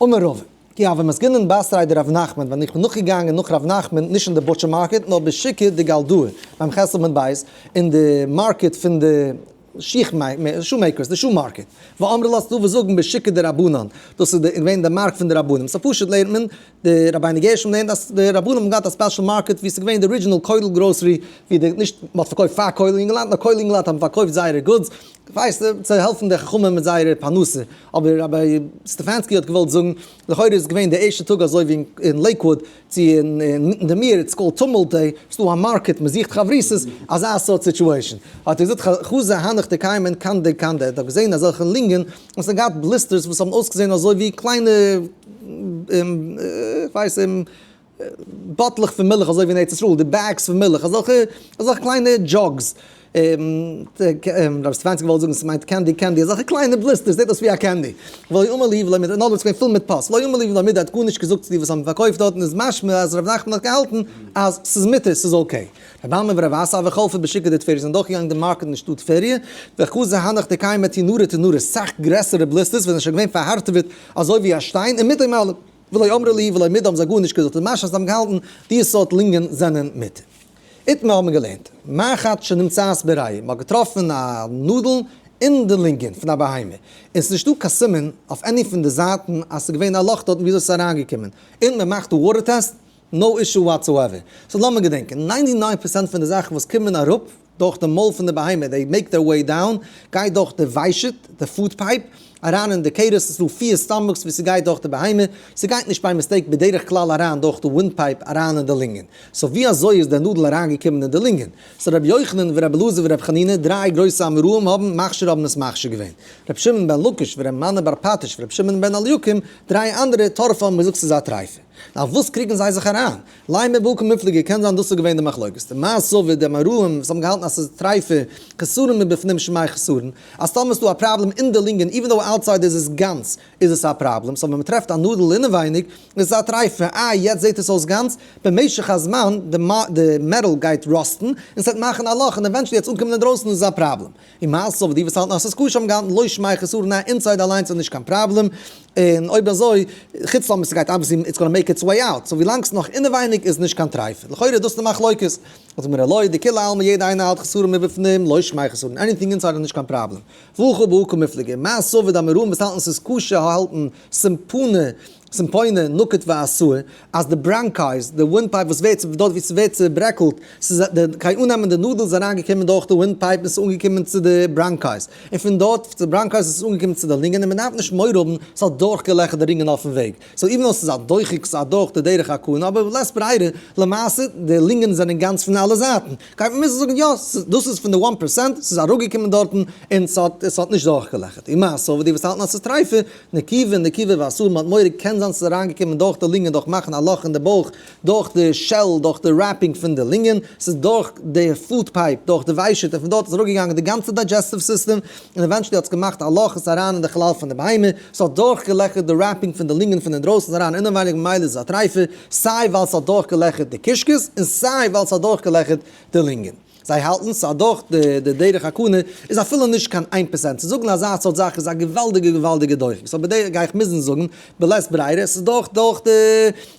אמר רבא, כי הוה מזגינן בתריה דרב נחמן, ווען איך בין נאכגעגאנגען נאך רב נחמן, נישט אין די butcher market, נאר בשוקא דגלדאה, ביים חסד בית, אין די market פון די שיך shoemakers, די shoe market. ואמרי לה, ס'דא וואס זאגן בשוקא דרבנן, דאס איז געווען די מארק פון די רבנים. so פשוט לערנט מען, די רבינו גרשום לערנט אז די רבנים האבן געהאט א special market ווי ס'איז געווען די original כולל grocery, ווי די, נישט מ'האט פארקויפט פאר כולל אינגעלייט, נאר כולל אינגעלייט האבן פארקויפט זייערע goods, ווייסט, צו העלפן די חכמים מיט זייערע פרנסה. אבער רבי סטעפאנסקי האט געוואלט זאגן, לכאורה איז געווען די ערשטע טאג אזוי ווי אין לעיקוואוד, צו אין די מיר, it's called tumult day, ס'דא א market, מ'זוכט חברותות, אזא סארט situation. האט ער געזאגט חזא הנך דקיימין קנדי קנדי, ער האט געזען אזעלכע לינגען וואס האבן געהאט blisters וואס האבן אויסגעזען אזוי ווי קליינע, כ'ווייס, באטלעך פון מילך אזוי ווי אין ארץ ישראל, די bags פון מילך, אזעלכע אזעלכע קליינע jugs. רב סטעפאנסקי געוואלט זאגן ס'מיינט candy candy, אזעלכע קליינע blisters, זעט אויס ווי א candy. ולא אמר להו ולא מידי, נאר דאס איז געווען פול מיט pus. לא אמר להו ולא מידי האט גארנישט געזאגט צו די וואס האבן פארקויפט דארטן, איז משמע אז ר' נחמן האט געהאלטן אז ס'איז מותר, ס'איז okay. רב אמי ורב אסי וחלפי בשוקא דטבריה זענען דורכגעגאנגען די market אין שטאט טבריה, וחזו הנך דקיימי תנורא תנורא, סאך גרעסערע blisters וואס זענען שוין געווען פארהארטעוועט אזוי ווי א שטיין, און מיט דעם אלעם ולא אמרו להו ולא מידי האבן זיי גארנישט געזאגט, איז משמע אז זיי האבן געהאלטן די סארט לינגען זענען מותר. איתמר האבן געלערנט, מחט שנמצאת בריאה, מ'האט געטראפן א נאדל אין די לינגען פון א בהמה, און ס'איז נישטא קיין סימן אויף any פון די זייטן אז ס'איז געווען א לאך דארטן וויאזוי ס'איז אריינגעקומען, און מ'מאכט א water test, no issue whatsoever. so לאמיר געדענקען, 99% פון די זאכן וואס קומען אראפ דורך די מויל פון די בהמה, they make their way down, גייט דורך די ושט, די food pipe, אריין אין די כרס, ס'איז דא פיר stomachs ווי ס'גייט דורך די בהמה, ס'גייט נישט by mistake בדרך כלל אריין דורך די wind pipe אריין אין די לינגען. so ווי אזוי איז דער נאדל אריינגעקומען אין די לינגען? so רבי יוחנן ורבי אלעזר ורבי חנינא, דריי גרויסע אמוראים האבן מכשיר האבן עס מכשיר געווען. רבי שמעון בן לקיש ורבי מני בר פטיש ורבי שמעון בן אליקים, דריי אנדערע טרפא האבן געזאגט ס'איז א טריפה. אויף וואס קריגן זיי זיך אריין? לימא בהא קמיפלגי, קען זיין דאס איז געווען די מחלוקת. די מר סבר די אמוראים וואס האבן געהאלטן אז ס'איז טריפה, חסרון מבפנים שמיה חסרון, אז טאמער איז דא א פראבלעם אין די לינגען even though outside איז עס גאנץ איז עס א פראבלעם, so ווען מ'טרעפט א נאדל אינעווייניג איז עס א טריפה, איי יעצט זעט עס אויס גאנץ, במשך הזמן די metal גייט rust ן און ס'וועט מאכן א לאך און eventually וועט עס אנקומען אינדרויסן איז עס א פראבלעם. און מר סבר די וואס האלטן אז ס'איז כשר האבן געהאלטן לא שמיה חסרון א inside אליינס איז נישט קיין פראבלעם, און אויב אזוי, חוץ לאמיר ס'גייט obviously it's gonna make its way out, so ווילאנג ס'איז נאך אינעווייניג איז נישט קיין טרייפה. לכאורה איז דאס די מחלוקת. זאגט מיר אלוי דכולי עלמא יעדע איינער האלט חסרון מבפנים לא שמיה חסרון anything inside איז נישט קיין פראבלעם. והכא בהא קמיפלגי. מר סבר די אמוראים וואס האלטן ס'איז כשר האלטן סימפונא סימפונה נקט ועשאה, אז די bronchi, די wind pipe וואס ווערט דארט ווי ס'ווערט צוברעקלט, ס'איז די קיין אננעמען די נאדל איז אריינגעקומען דורך די wind pipe און ס'איז אנגעקומען צו די bronchi, און פון דארט צו די bronchi איז עס אנגעקומען צו די לונגען און מ'דארף נישט מורא האבן ס'האט דורכגעלעכערט די לונגען אויפן וועג, so even though ס'איז א דוחק ס'איז אדורך די דרך הקנה אבער בלית ברירה למעשה די לונגען זענען גאנץ פון אלע זייטן גייט מען מוזן זאגן יא דאס איז פון די one percent ס'איז אראפגעקומען דארטן און ס'האט ס'האט נישט דורכגעלעכערט און מר סבר די וואס האלטן אז ס'איז טריפה נקיבה נקיבה ואסור מ'האט מורא קען זיין ס'איז אריינגעקומען דורך די לונגען דורך מאכן א לאך אין די בויך דורך די shell דורך די wrapping פון די לונגען ס'איז דורך די food pipe דורך די ושט און פון דארט איז אראפגעגאנגען די גאנצע digestive system און eventually האט עס געמאכט א לאך עס איז אריין אין די חלל פון די בהמה ס'האט דורכגעלעכערט די wrapping פון די לונגען פון אינדרויסן איז אריין אינעווייניג ממילא איז עס א טריפה סיי ווייל ס'האט דורכגעלעכערט די קישקעס און סיי ווייל ס'האט דורכגעלעכערט די לונגען. זיי האלטן ס'אדורך די דרך הקנה איז אפילו נישט קיין 1%, צו זאגן אזא סארט זאך איז א געוואלדיגע געוואלדיגע דוחק, so בדרך גיי איך מוזן זאגן בלית ברירה ס'איז דורך דורך די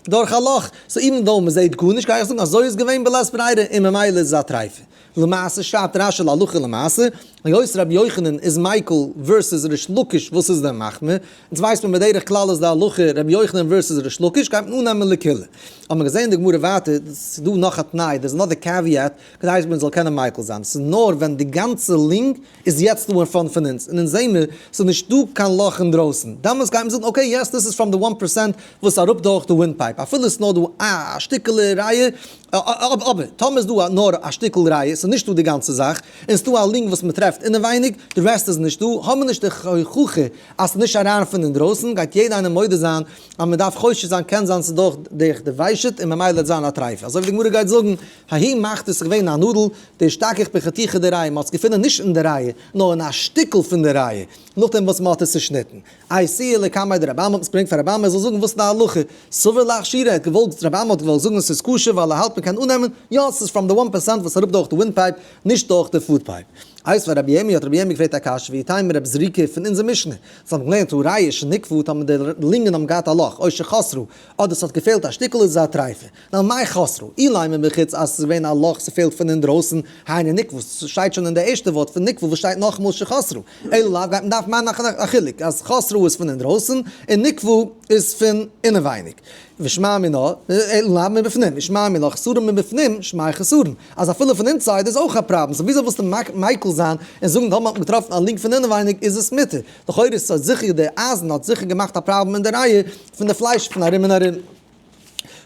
דורך א לאך, so even though מ'זעהט גארנישט גיי איך זאגן אזוי איז געווען בלית ברירה און ממילא איז עס א טריפה. למעשה שרייבט רשי להלכה למעשה, היות רבי יוחנן איז מיקל versus ריש לקיש וואס איז דער מחמיר? אונז ווייסט מען בדרך כלל איז די הלכה רבי יוחנן versus ריש לקיש גייט מען אננעמען לקולא. האט מען געזען אין די גמרא ווייטער, ס'איז דא נאך א תנאי, there's another caveat, כדי מען זאל קענען מיקל זיין, ס'איז נאר ווען די גאנצע lung איז יעצט דא אין front פון אונז, און אונז זעהן מיר ס'איז נישט דא קיין לאך אינדרויסן, דאמאלס גייט מען זאגן okay yes this is from the one percent וואס אראפ דורך די wind pipe, אפילו ס'איז נאר דא א שטיקעלע ריאה, אבער טאמער איז דא נאר א שטיקל ריאה, ס'איז נישט דא די גאנצע זאך, און ס'איז דא א lung וואס מ'טרעפט אינעווייניג, די rest איז נישט דא, האבן מיר נישט די הוכחה אז ס'איז נישט אריין פון אינדרויסן, גייט יעדער איינער מודה זיין אז מ'דארף חושש זיין, קען זיין ס'איז דורך דורך די ושט און ממילא וועט זיין א טרייפה, אזוי ווי די גמרא גייט זאגן, ההיא מחתא איז געווען א נאדל, דאשתכח בחתיכה דריאה, מ'האט עס געפונען נישט אין די ריאה, נאר אין א שטיקל פון די ריאה, נאכדעם וואס מ'האט עס צושניטן. אייתוה לקמיה דרבי אמי האט מען עס געברענגט פאר רבי אמי ער זאל זאגן וואס איז די הלכה, סבר לאכשורי, ער האט געוואלט, רבי אמי האט געוואלט זאגן עס איז כשר ווייל ער האלט מ'קען אננעמען, יא עס איז from the one percent וואס אראפ דורך די wind pipe, נישט דורך די food pipe. איתיביה רבי ירמי' האט רבי ירמי' געפרעגט א קשיא ואיתימא רבי זריקא פון אונזער משנה, זיי האבן געלערנט הריאה שניקבה טאמער די לינגען האבן געהאט א לאך או שחסרה אדער ס'האט געפעלט א שטיקל איז עס א טרייפה. נאר מאי חסרה, אילימא מבחוץ אז ס'איז געווען א לאך ס'פעלט פון אינדרויסן, היינו ניקבה, ס'שטייט שוין אין די ערשטע ווארט פון ניקבה וואס שטייט נאכאמאל שחסרה, אלא לאו גייט מען דארפן מאכן א חילוק אז חסרה איז פון אינדרויסן און ניקבה איז פון אינעווייניג. ושמע מינה, אלא לאו מבפנים, ושמע מינה חסרון מבפנים שמיה חסרון, אז אפילו פון inside איז אויך א פראבלעם, so וויאזוי ווילסטו מיקל זיין און זאגן טאמער האט מען געטראפן א lung פון אינעווייניג איז עס מותר, לכאורה איז זיכער די אייזן האט זיכער געמאכט א פראבלעם אין די ריאה פון די פלייש פון ארום און ארום.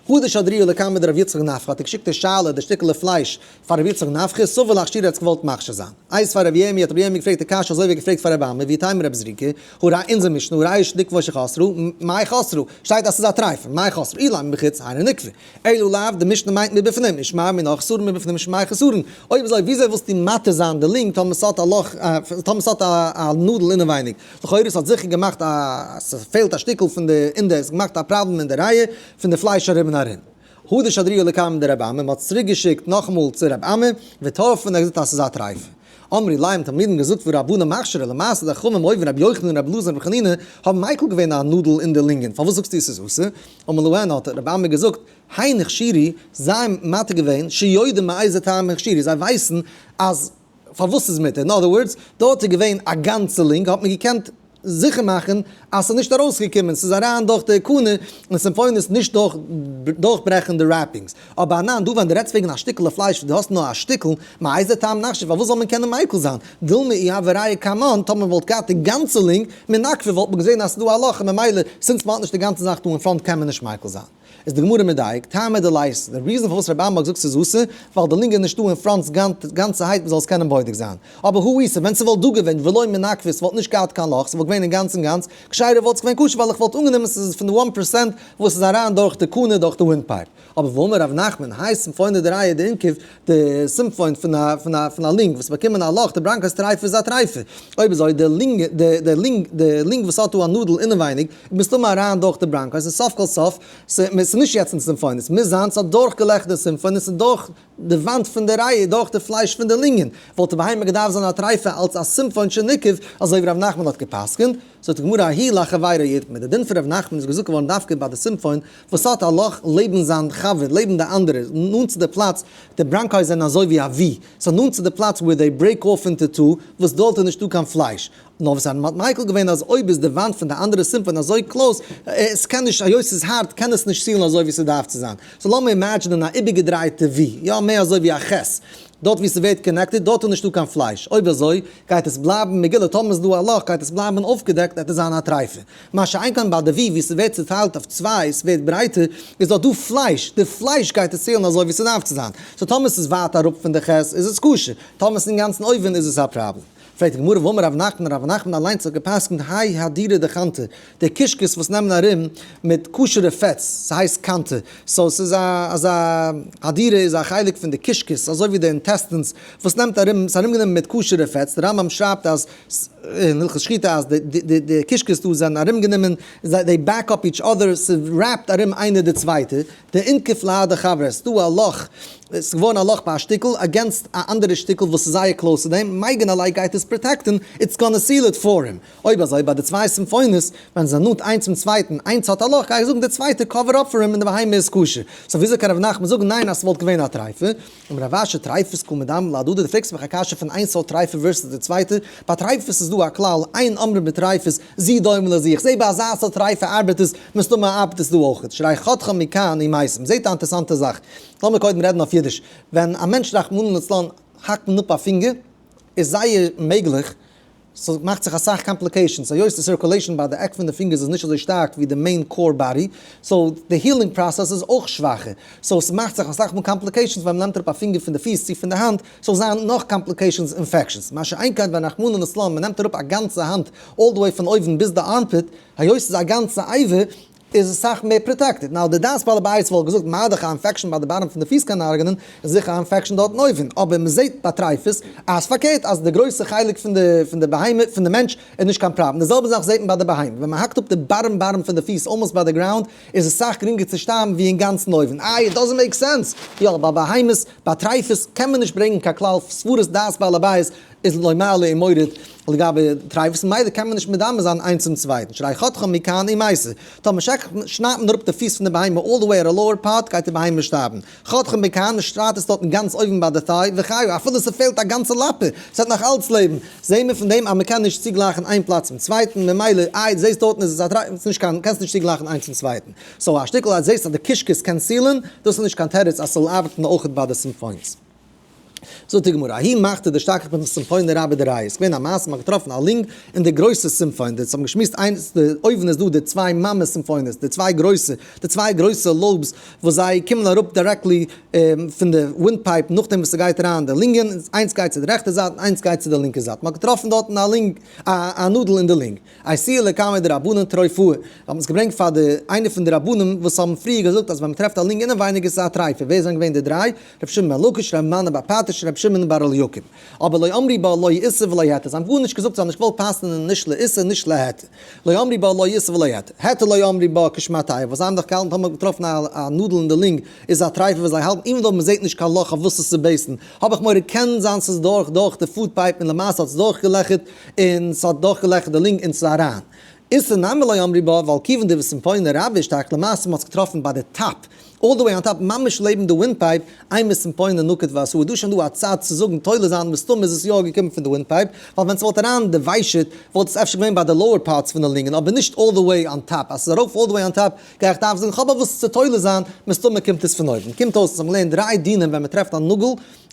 הדר שדרוה לקמיה דרבי יצחק נפחא האט ער געשיקט די שאלה די שטיקעלע פלייש פאר רבי יצחק נפחא סבר לאכשורי האט עס געוואלט מכשיר זיין. איתיביה רבי ירמי' האט רבי ירמי' געפרעגט די קשיא אזוי ווי ער געפרעגט פאר רבי אמי ואיתימא רבי זריקא הא ראיה אונזער משנה הריאה שניקבה או שחסרה מאי חסרה שטייט אז ס'איז א טרייפה מאי חסרה אילימא מבחוץ היינו ניקבה אלא לאו די משנה מיינט מבפנים ושמע מינה חסרון מבפנים שמיה חסרון אויב אזוי וויאזוי ווילסטו מתיר זיין די lung טאמער ס'האט א לאך טאמער ס'האט א נאדל אינעווייניג לכאורה ס'האט זיכער געמאכט א ס'פעלט א שטיקל פון די אין די ס'געמאכט א פראבלעם אין די ריאה פון די פלייש ארום און ארום. הדר שדרוה לקמיה דרבי אמי מ'האט צוריק געשיקט נאכאמאל צו רבי אמי וטרפא און ער האט געזאגט אז ס'איז א טרייפה. אמרי ליה האבן תלמידים געזאגט והא רבנן מכשירי למעשה די חכמים אויבן רבי יוחנן און רבי אלעזר און רבי חנינא האבן מיקל געווען א נאדל אין די לינגען פארוואס זאגסטו ס'איז אסור? אמר להן האט רבי אמי געזאגט הן הכשירו זיי האבן מתיר געווען שיודעים מאיזה טעם הכשירו זיי ווייסן אז פארוואס ס'איז מותר? in other words, דארט איז געווען א גאנצע lung, האט מען געקענט זיכער מאכן אז ס'איז נישט ארויסגעקומען, ס'איז אריין דורך די קנה און סימפונות נישט דורך דורכברעכן די wrappings. אבער אנן דא ווען דו רעדסט וועגן א שטיקעלע פלייש וואס דו האסט נאר א שטיקל, מאיזה טעם נכשיר פארוואס זאל מען קענען מיקל זיין? דילמא אי הוה ריאה קמן, טאמער מ'וואלט געהאט די גאנצע lung, מנקבא וואלט מען געזען אז ס'איז דא א לאך און ממילא since מ'האט נישט די גאנצע זאך דא אין front קען מען נישט מיקל זיין. איז די גמרא מדייק, טעמא דליתא, די reason פארוואס רבי אמי האט געזאגט ס'איז אסור, ווייל די lung איז נישטא אין front גאנצערהייט מ'זאל עס קענען בודק זיין. אבער הא איתא, ווען ס'וואלט דא געווען ולא מנקבא ס'וואלט נישט געהאט קיין לאך, ס'וואלט געווען אינגאנצן גאנץ, כשרה וואלט עס געווען כשר ווייל איך וואלט אנגענומען ס'איז פון די one percent וואס איז אריין דורך די קנה דורך די wind pipe. אבער והאמר רב נחמן, האי סימפונא דריאה דאינקיב, די סימפון פון א פון א פון א lung וואס באקומען א לאך, די bronchus טרייפה איז א טרייפה. אויב אזוי די lung די די lung די lung וואס האט דא א נאדל אינעווייניג איז מסתמא אריין דורך די bronchus און סוף כל סוף ס'איז נישט יעצט אין סימפונית מוז זיין ס'האט דורכגעלעכערט די סימפונית און דורך די וואנט פון די ריאה דורך די פלייש פון די לינגען וואלט די בהמה געדארפט זיין א טרייפה אלץ א סימפון שניקב אזוי ווי ר' נחמן האט גע'פסק'נט. זאגט די גמרא ההיא לחבירו איתמר, די דין פון ר' נחמן איז געזאגט געווארן דווקא ביי די סימפון וואס האט א לאך לעבן זיין חבר, לעבן די אנדערע, נאנט צו די פלאץ, די bronchi זענען אזוי ווי א V, so נאנט צו די פלאץ where they break off into two, וואס דארט איז נישטא קיין פלייש. נאר וואס האט מיקל געווען אז אויב איז די וואנט פון די אנדערע סימפון אזוי close, עס קען נישט, היות ס'איז הארט קען עס נישט seal ן אזוי ווי ס'דארף צו זיין. so לאמיר imagine ען א איבערגעדרייטע V, יא מער אזוי ווי א ח', דארט ווי ס'ווערט connected דארט איז נישטא קיין פלייש, אויב אזוי גייט עס בלייבן מגולה, טאמער איז דא א לאך גייט עס בלייבן אויפגעדעקט וועט עס זיין א טרייפה. מה שאין כן ביי די V ווי ס'ווערט צוטיילט אויף צוויי, ס'ווערט ברייטער, איז דארט דא פלייש, די פלייש גייט עס seal ן אזוי ווי ס'דארף צו זיין, so טאמער ס'איז ווייט אראפ פון די ח' איז עס כשר, טאמער ס'איז אינגאנצן אויבן איז עס א פראבלעם. פרעגט די גמרא והאמר רב נחמן, רב נחמן אליינס האט גע'פסק'נט האי הדירי דחנטי, די קישקעס וואס נעמען ארום מיט כשר'ע פעטס, ס'הייסט חנטה, so ס'איז א אזא הדירה איז א חלק פון די קישקעס, אזוי ווי די intestines וואס נעמט ארום, ס'איז ארומגענומען מיט כשר'ע פעטס, די רמב ם שרייבט אז אין הלכות שחיטה אז די די קישקעס דא זענען ארומגענומען, they back up each other, ס' wrap ט ארום איינער די צווייטע, דאינקיף להדי חבריה, ס'דא א לאך. עס איז געווארן א לאך ביי א שטיקל against א אנדערע שטיקל וואס איז זייער close צו דעם, מגין עליה גייט עס protect ן, it's gonna seal it for him. אויב אזוי ביי די צוויי סימפונות, ווען זיי זענען נאנט איינס צום צווייטן, איינס האט א לאך, גיי איך זאגן די צווייטע cover up for him און די בהמה איז כשר. So וויאזוי קען ר' נחמן זאגן ניין אז ס'וואלט געווען א טרייפה? אמר רב אשי טריפות קא מדמיא להדדי, דו פרעגסט מיך א קשיא פון איין סארט טרייפה versus די צווייטע, ביי טרייפות איז דא א כלל, אין אומרים בטריפות, זו דומה לזו, איך זעה ביי אזא סארט טרייפה ארבעט עס, מסתמא ארבעט עס דא אויך. שהרי חתכה מכאן ומתה. מ'זעט א אינטערסאנטע זאך. לאמיר קודם רעדן אויף אידיש. ווען א מענטש רחמנא לצלן האקט מען אפ א פינגער, איז זייער מעגליך ס'מאכט זיך אסאך complications, היות די circulation ביי די עק פון די פינגערס איז נישט אזוי שטארק ווי די main core body, so די healing process איז אויך שוואכער, so ס'מאכט זיך אסאך מאל complications ווען מ'נעמט אראפ א פינגער פון די פיס צו פון די האנט, ס'זאל זיין נאך complications infections, מה שאין כן ווען רחמנא לצלן מ'נעמט אראפ א גאנצע האנט all the way פון אויבן ביז די armpit, היות ס'איז א גאנצע אבר, איז עס סאך מער protected. Now די דעת בעל הבית וואלט געזאגט מה דאך א infection ביי די bottom פון די פיס קען הרג'נען, איז זיכער א infection דארטן אויבן, אבער מען זעט ביי טרייפות אז פארקערט אז די גרויסע חלק פון די פון די בהמה פון די מענטש איז נישט קיין פראבלעם. די זעלבע זאך זעט מען ביי די בהמה, ווען מען האקט אפ די bottom bottom פון די פיס almost ביי די ground איז עס סאך גרינגער צו שטארבן ווי אינגאנצן אויבן. איי it doesn't make sense? יא, ביי בהמות ביי טרייפות קען מען נישט ברענגען קיין כלל סברות דעת בעל הבית איז לא מעלה ומוריד לגבי טרייפות, ממילא קען מען נישט מדמה זיין איינס צום צווייטן, שהרי חתכה מכאן ומתה. טאמער שניידט מען אראפ די פיס פון די בהמה all the way at a lower part גייט די בהמה שטארבן. חתכה מכאן, מען שניידט עס דארטן גאנץ אויבן ביי די thigh, וחיה, אפילו ס'פעלט א גאנצע לאפע, ס'וועט נאך אלץ לעבן. זעהן מיר פון דעם אז מ'קען נישט צוגלייכן איין פלאץ צום צווייטן, ממילא איי דו זעהסט דארטן איז עס א טרייפה, ס'נישט קיין, קענסט נישט צוגלייכן איינס צום צווייטן. So א שטיקל אז זעהסט אז די קישקעס קען seal ן, דאס איז נישט קיין תירוץ אז ס'זאל ארבעטן אויכעט ביי די סימפוינס. זאגט די גמרא, ההיא מחתא דאשתכח בסימפונא רבה דרייא, עס איז געווען א מעשה מען האט געטראפן א lung אין די גרויסע סימפון, די האבן געשמועסט איינס די אויבן איז דא די צוויי מאמע סימפונות, די צוויי גרויסע, די צוויי גרויסע lobes וואס זיי קומען אראפ directly פון די wind pipe נאכדעם וואס ס'גייט אריין די לונגען, איינס גייט צו די רעכטע זייט און איינס גייט צו די לינקע זייט, מען האט געטראפן דארטן א lung א נאדל אין די lung. אייתוה לקמיה דרבנן טריפאה, זיי האבן עס געברענגט פאר די איינע פון די רבנים וואס האבן פריער געזאגט אז ווען מען טרעפט א lung אינעווייניג איז עס א טרייפה, ווער זענען געווען די דריי? רבי שמעון בן לקיש, רבי מני בר פטיש, רבי שמעון בר אליקים. אבער לא אמרי בה לא איסור ולא היתר, זיי האבן גארנישט געזאגט, זיי האבן נישט געוואלט פסל'ען נישט לאיסור נישט להיתר. לא אמרי בה לא איסור ולא היתר. היתר לא אמרי בה כשמעתיה, וואס זיי האבן דאך געהאלטן טאמער מ'האט געטראפן א נאדל אין די lung איז א טרייפה וואס זיי האלטן even though מ'זעט נישט קיין לאך אויף וואס עס צו base ן, האב איך מורא קען זיין ס'איז דורך דורך די food pipe און למעשה האט עס דורכגעלעכערט און ס'האט דורכגעלעכערט די lung און ס'איז אריין. איסור נמי לא אמרי בה ווייל כיוון דבסימפונא רבה אשתכח למעשה מ'האט עס געטראפן ביי די top all the way on top ממש לעבן די wind pipe, אימא סימפונא נקיט ואתאי דא שוין דא א צד צו זאגן תולה זיין מסתמא איז עס יא געקומען פון די wind pipe ווייל ווען ס'וואלט אריין די ושט וואלט עס אפשר געווען ביי די lower parts פון די לונגען אבער נישט all the way on top אז ס'איז ארויף all the way on top גיי איך דארף זאגן כ'האב אויף וואס צו תולה זיין מסתמא קומט עס פון אויבן קומט אויס אז מ'האט געלערנט דריי דינים ווען מ'טרעפט א נאגל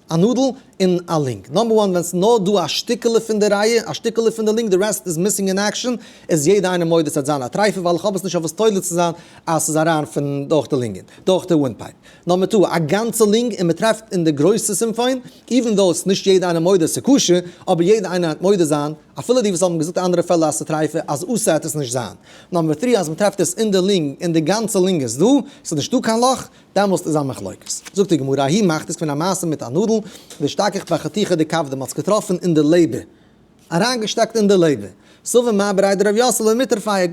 א נאדל און א lung. Number one ווען ס'איז נאר דא א שטיקעלע פון די ריאה, א שטיקעלע פון די lung, די rest איז missing in action, איז יעדע איינער מודה ס'וועט זיין א טרייפה ווייל איך האב עס נישט אויף וואס תולה צו זיין אז ס'איז אריין פון דורך די לונגען, דורך די wind pipe. Number two, א גאנצע lung און מ'טרעפט אין די גרויסע סימפון, even though ס'איז נישט יעדע איינער מודה ס'איז כשר, אבער יעדע איינער וועט מודה זיין, אפילו די וואס האבן געזאגט אנדערע פעלער אז ס'איז טרייפה, אז אסור וועט עס נישט זיין. Number three, אז מ'טרעפט עס אין די lung און די גאנצע lung איז דא, ס'איז נישטא קיין לאך, דעמאלסט איז א מחלוקת. זאגט די גמרא, ההיא מחתא איז געווען א מעשה מיט א נאדל, דאשתכח בחתיכה דכבדא, מ'האט עס געטראפן אין די לעבער, אריינגעשטעקט אין די לעבער. סבר מר בריה דרב יוסף למיטרפיה,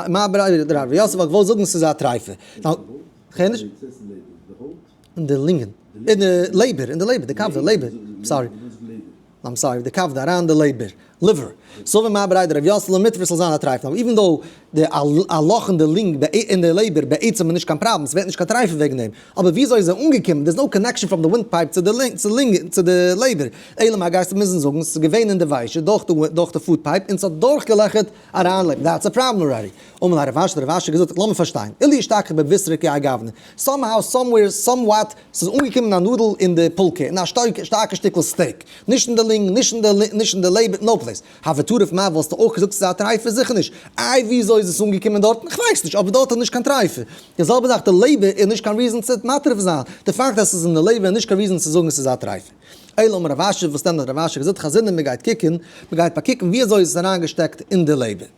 מר בריה דרב יוסף האט געוואלט זאגן ס'איז א טרייפה. כ'הער נישט. אין די לונגען. אין די לעבער, אין די לעבער, די כבדא, לעבער. Sorry. I'm sorry, די כבדא אריין די לעבער, liver. סבר מר בריה דרב יוסף למיטרף ס'זאל זיין א טרייפן, אבער even though די א לאך אין די lung אין די לעבער בעצם איז נישט קיין פראבלעם, ס'ווערט נישט קיין טרייפן וועגן דעם, אבער וויאזוי איז ער אנגעקומען, there's no connection from the wind pipe צו די lung צו לונג צו די לעבער, אלא מאי גייסטו מוזן זאגן ס'איז געווען אין די ושט דורך די דורך די food pipe און ס'האט דורכגעלעכערט אריין לעבער, that's a problem already. אמר ליה רב אשי, רב אשי האט געזאגט לאמיר פארשטיין, אילו אשתכח בבישרא כי האי גוונא, somehow somewhere somewhat ס'איז אנגעקומען א נאדל אין די פולקע, אין א שטארקע שטיקל steak. נישט אין די lung, נישט אין די נישט אין די לעבער, no place. הוה טריף מאי וואלסטו אויך געזאגט ס'איז א טרייפה? זיכער נישט. איי וויאזוי איז עס אנגעקומען דארטן? כ'ווייס נישט, אבער דארט איז נישט קיין טרייפה. די זעלבע זאך די לעבער איז נישט קיין reason צו מטריף זיין. די פאקט אז ס'איז אין די לעבער איז נישט קיין reason צו זאגן ס'איז א טרייפה. אלא אמר רב אשי, וואס דען האט רב אשי געזאגט? חזינן מ'גייט קוקן, מ'גייט באקוקן וויאזוי איז עס אריינגעשטעקט אין די לעבער.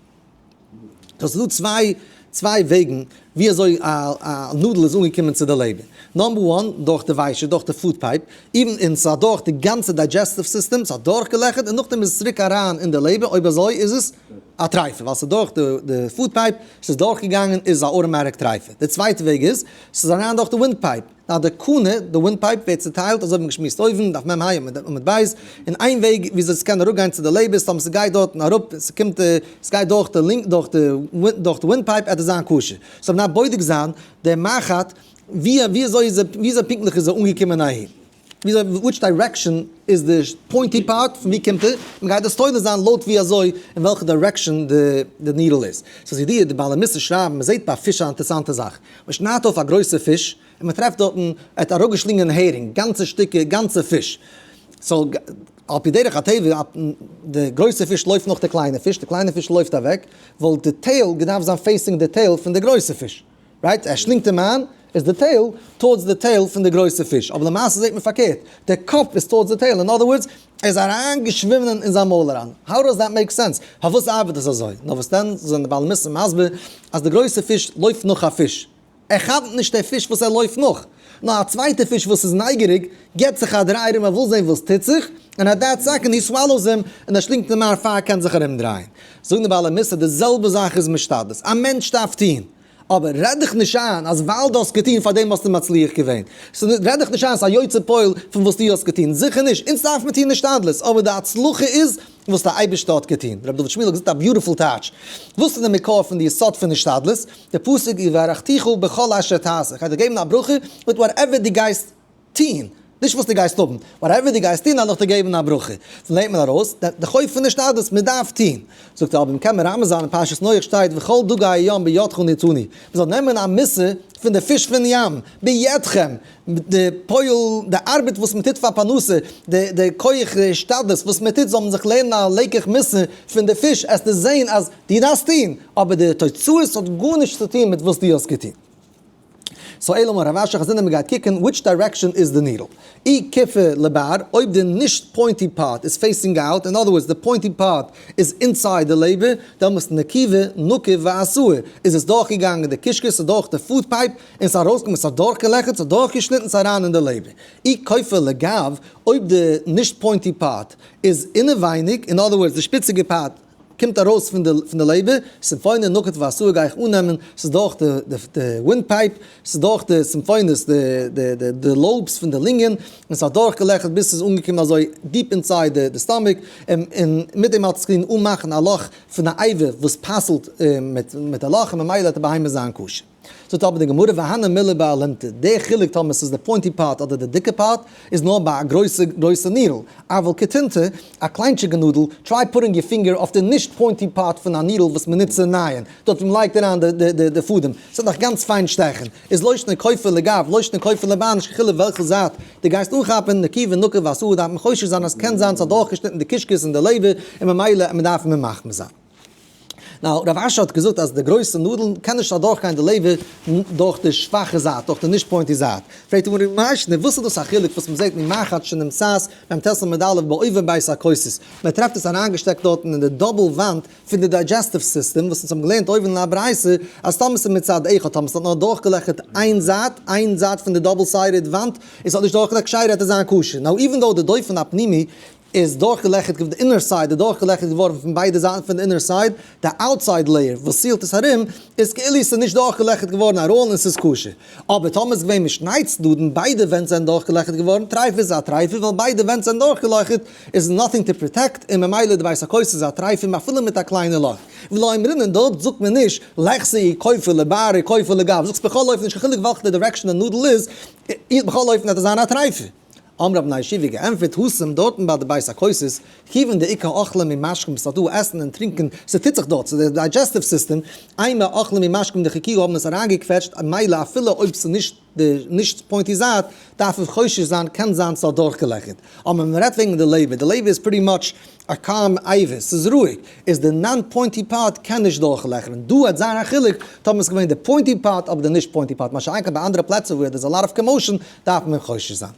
סאו ס'איז דא צוויי צוויי וועגן ווי אזוי א א נאדל איז אנגעקומען צו די לעבער. Number one, דורך די ושט, דורך די food pipe, even און ס'איז אדורך די גאנצע digestive system, ס'האט דורכגעלעכערט און נאכדעם איז עס צוריק אריין אין די לעבער, אויב אזוי איז עס א טרייפה, ווייל ס'איז דורך די די food pipe, ס'איז דורכגעגאנגען איז א automatic טרייפה. די צווייטע וועג איז, ס'איז אריין דורך די wind pipe. Now די קנה, די windpipe, ווערט צוטיילט, אזוי ווי מ'האט געשמועסט אויבן, דף מ ה עמוד ב', און איין וועג וויאזוי ס'קען אראפגיין צו די לעבער איז טאמער ס'גייט דארטן אראפ, ס'קומט ס'גייט דורך די לינק דורך די דורך די windpipe עט עס זיין כשר. So מ'דארף בודק זיין די מחט ווי וויאזוי איז וויאזוי פונקטליך איז ער אנגעקומען אהין. וויאזוי which direction איז די pointy part, פון ווי קומט ער, מ'גייט דאס תולה זיין לויט ווי אזוי אין וועלכע direction די needle איז. ס'איז ידוע די בעלי מוסר שרייבן, מ'זעט ביי פיש א אינטערסאנטע זאך. מ'שניידט אויף א גרויסע פיש, און מ'טרעפט דארטן, ער האט אראפגעשלינגען הערינג, גאנצע שטיקער, גאנצע פיש. So, על פי דרך הטבע, די גרויסע פיש לויפט נאך די קליינע פיש, די קליינע פיש לויפט אוועק, וואלט די tail געדארפט זיין facing די tail פון די גרויסע פיש. Right? ער שלינגט אים איין, איז די tail towards די tail פון די גרויסע פיש. אבער למעשה זעט מען פארקערט, די קאפ איז towards די tail, in other words, ער איז אריינגעשווימען אין זיין מויל אריין. How does that make sense? פארוואס ארבעט עס אזוי? נאר וואס דען, זענען די בעלי מוסר מסביר אז די גרויסע פיש לויפט נאך א פיש. ער כאפט נישט די פיש וואס ער לויפט נאך, נאר א צווייטע פיש וואס איז נייגעריג געבט זיך א דריי ארום ער וויל זען וואס טוט זיך, און at that second he swallows him, און ער שלינגט אים איין פאר ער קען זיך ארומדרייען. זאגן די בעלי מוסר די זעלבע זאך איז מיט השתדלות, א מענטש דארף טון, אבער רעד דיך נישט איין אז ווייל דו האסט געטון פאר דעם האסטו מצליח געווען, רעד דיך נישט איין ס'איז א יוצא פועל פון וואס דו האסט געטון, זיכער נישט, אונז דארף מען טון השתדלות, אבער די הצלחה איז וואס דער אייבערשטער האט געטון. רבי דוד שמואל האט געזאגט א beautiful טייטש. וואס איז די מקור פון די יסוד פון השתדלות? די פסוק וברכתיך בכל אשר תעשה, איך גיי דיר געבן א ברכה מיט whatever דו גייסט טון, נישט וואס דו גייסט האבן, whatever דו גייסט טון וועל איך דיר געבן א ברכה. פון לערנט מען ארויס די חוב פון השתדלות, מען דארף טון. זאגט ער אבער מ'קען מרמז זיין אין פרשת נח שטייט וכל דגי הים בידך נתנו, מ'זאל נעמען א מוסר פון די פיש פון ים, בידכם, די פועל, די ארבעט וואס מען טוט פאר פרנסה, די די כח השתדלות וואס מען טוט זאל מען זיך לערנען א לקח מוסר פון די פיש, עסטו זען אז דו דארפסט טון, אבער די תוצאות האט גארנישט צו טון מיט וואס דו האסט געטון. So אלא אמר רב אשי חזינא מען גייט קוקן which direction איז די needle. אי כיפי לבר, אויב די נישט pointy part איז facing out, in other words די pointy part איז inside די לעבער, דעמאלסט נקיבה, נקיב ועשאה, איז עס דורכגעגאנגען די קישקעס, ס'איז דורך די food pipe, און ס'איז ארויסגעקומען, ס'האט דורכגעלעכערט, ס'האט דורכגעשניטן, ס'איז אריין אין די לעבער. אי כיפי לגב, אויב די נישט pointy part איז אינעווייניג, in other words די שפיציגע part קומט ארויס פון די פון די לעבער, סימפונא נקיט ועשאה גיי איך אננעמען, ס'איז דורך די די די windpipe, ס'איז דורך די סימפונעס די די די די lobes פון די לונגען, און ס'האט דורכגעלעכערט ביז ס'איז אנגעקומען אזוי deep inside די די stomach, און און מיט דעם האט עס געטון אנמאכן א לאך פון א אבר וואס פסל'ט מיט מיט א לאך און ממילא האט די בהמה זיין כשר. זאגט אבער די גמרא והני מילי באלימתא, די חילוק טאמער ס'איז די pointy part אדער די דיקע part איז נאר ביי א גרויסע גרויסע needle, אבל קטינתא, א קליינטשיגע נאדל, try putting your finger אויף די נישט pointy part פון א needle וואס מ'נוצט צו נייען, דארט ווי מ'לייגט אריין די די די פאדעם, ס'וועט נאך גאנץ פיין שטעכן, איז לא שנא כופה לגב, לא שנא כופה לבר, נישט קיין חילוק וועלכע זייט דו גייסט אנכאפן, נקיבה נקיב ועשאה דארף מען חושש זיין אז קען זיין ס'האט דורכגעשניטן די קישקעס און די לעבער און ממילא מ'דארף מחמיר זיין. Now, רב אשי האט געזאגט אז די גרויסע נאדלן קען נישט אדורכגיין די לעבער דורך די שוואכע זייט, דורך די נישט pointy זייט. פרעגט די גמרא, מאי שנא, וואס איז דאס א חילוק וואס מ'זעט ממחט שנמצאת מ"ט עמוד א' בעובר בית הכוסות? מען טרעפט עס אריינגעשטעקט דארטן אין די double וואנט פון די digestive system, וואס אונז האבן געלערנט אויבן אין א ברייתא, אז טאמער ס'איז מצד אחד, טאמער ס'האט נאר דורכגעלעכערט איין זייט, איין זייט פון די double sided וואנט, און ס'האט נישט דורכגעלעכערט כשרה וועט עס זיין כשר. Now even though די דופן הפנימי איז דורכגעלעכערט געווארן, די inner side איז דורכגעלעכערט געווארן פון ביידע זייטן פון די inner side, די outside layer וואס seal ט עס ארום איז כאילו ס'איז נישט דורכגעלעכערט געווארן at all און ס'איז כשר. אבער טאמער איז געווען משני צדדים ביידע ווענט זענען דורכגעלעכערט געווארן, טרייף איז א טרייפה ווייל ביידע ווענט זענען דורכגעלעכערט איז nothing to protect און ממילא די בית הכוסות איז א טרייפה אפילו מיט א קליינע לאך. ולא אמרינן דארט זאגט מען נישט ליחזי כופה לבר כופה לגב זאגסט בכל אופן נישט קיין חילוק וועלכע direction די נאדל איז, בכל אופן וועט עס זיין א טרייפה. אמר רב בני ישיבה געענטפערט התם דארטן ביי די בית הכוסות, כיוון דאיכא אוכלים ומשקים ס'איז דא עסן און טרינקען, ס'טוט זיך דארט, ס'איז די digestive system, אימא אוכלים ומשקים דחיקוהו האבן עס אריינגעקוועטשט, מילא אפילו אויב ס'איז נישט די נישט pointy זייט, דארף מען חושש זיין קען זיין ס'האט דורכגעלעכערט. אבער ווען מ'רעדט וועגן די לעבער, די לעבער איז pretty much א calm אבר, ס'איז רואיג, איז די non pointy part קען נישט דורכלעכערן, דא וועט זיין א חילוק טאמער ס'איז געווען די pointy part אדער די נישט pointy part, מה שאין כן ביי אנדערע פלעצער וואו there's a lot of commotion דארף מען חושש זיין.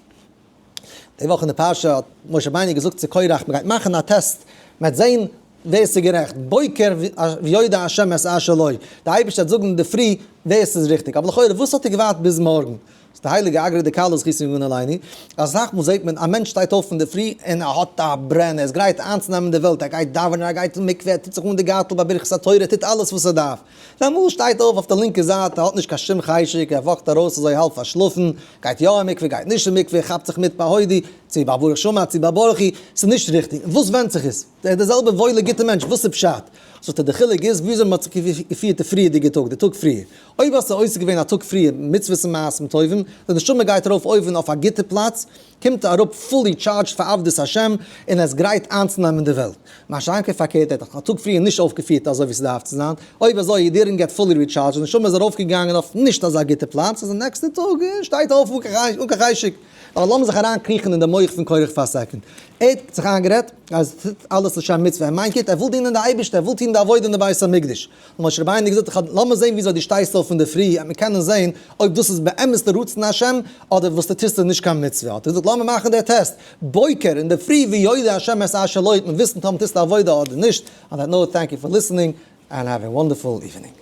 די וואך אין די פרשה האט משה רבינו געזאגט צו קורח מ'גייט מאכן א test, מ'וועט זען ווער ס'איז גערעכט, בוקר ויודע ה' את אשר לו, די אייבערשטער וועט זאגן אינדערפרי ווער ס'איז ריכטיג, אבער לכאורה וואס האט ער געווארט ביז מארגן? ס'איז די הייליגע אגרא דכלה זכותו יגן עלינו, אסאך מאל זעט מען א מענטש שטייט אויף אינדערפרי און ער האט א ברען, ער איז גרייט איינצונעמען די וועלט, ער גייט דאווענען, ער גייט אין מקווה, ער טוט זיך אן די גארטל ביי ברכת התורה, ער טוט אלעס וואס ער דארף. אמאל שטייט אויף אויף די לינקע זייט, ער האט נישט קיין שום חשק, ער וואקט ארויס אזוי האלב פארשלאפן, גייט יא אין מקווה, גייט נישט אין מקווה, כאפט זיך מיט ביי הודי, צו ביי ברוך שאמר, צו ביי ברכי, ס'איז נישט ריכטיג. וואס ווענדט זיך עס? ער איז די זעלבע וואוילע גוטע מענטש, וואס איז פשט? זאגט ער, די חילוק איז וויאזוי מ'האט זיך געפירט די פריערדיגע טאג, די טאג פריער. אויב האסטו עוסק געווען א טאג פריער מצוות און מעשים טובים, די נשמה גייט ארויף אויבן אויף א גוטע פלאץ, קומט אראפ fully charged פאר עבדות השם, און ער איז גרייט איינצונעמען די וועלט. מה שאין כן פארקערט, ער האט א טאג פריער נישט אויפגעפירט אזוי ווי ס'דארף צו זיין, אויב אזוי he didn't get fully recharged, די נשמה איז ארויפגעגאנגען אויף נישט אזא גוטע פלאץ, איז די נעקסטע טאג שטייט אויף אן קיין חשק. אבער לאמיר זיך אריין קריכן אין די מח פון קורח פאר א second. ער האט זיך איינגערעדט אז ער טוט אלעס לשם מצוה, ער מיינט גוט, ער וויל דינען די אייבערשטער, ער וויל טון די עבודה אין די בית המקדש. האט משה רבינו געזאגט, איך האב, לאמיר זען וויאזוי דו שטייסט אויף אינדערפרי, וועט מען קענען זען אויב דאס איז באמת די רצון השם, אדער וואס דו טוסט איז נישט קיין מצוה. האט ער געזאגט, לאמיר מאכן די טעסט, בוקר, אינדערפרי, ויודע השם את אשר לו, וועט מען וויסן טאמער טוסטו עבודה אדער נישט. On that note, thank you for listening, and have a wonderful evening.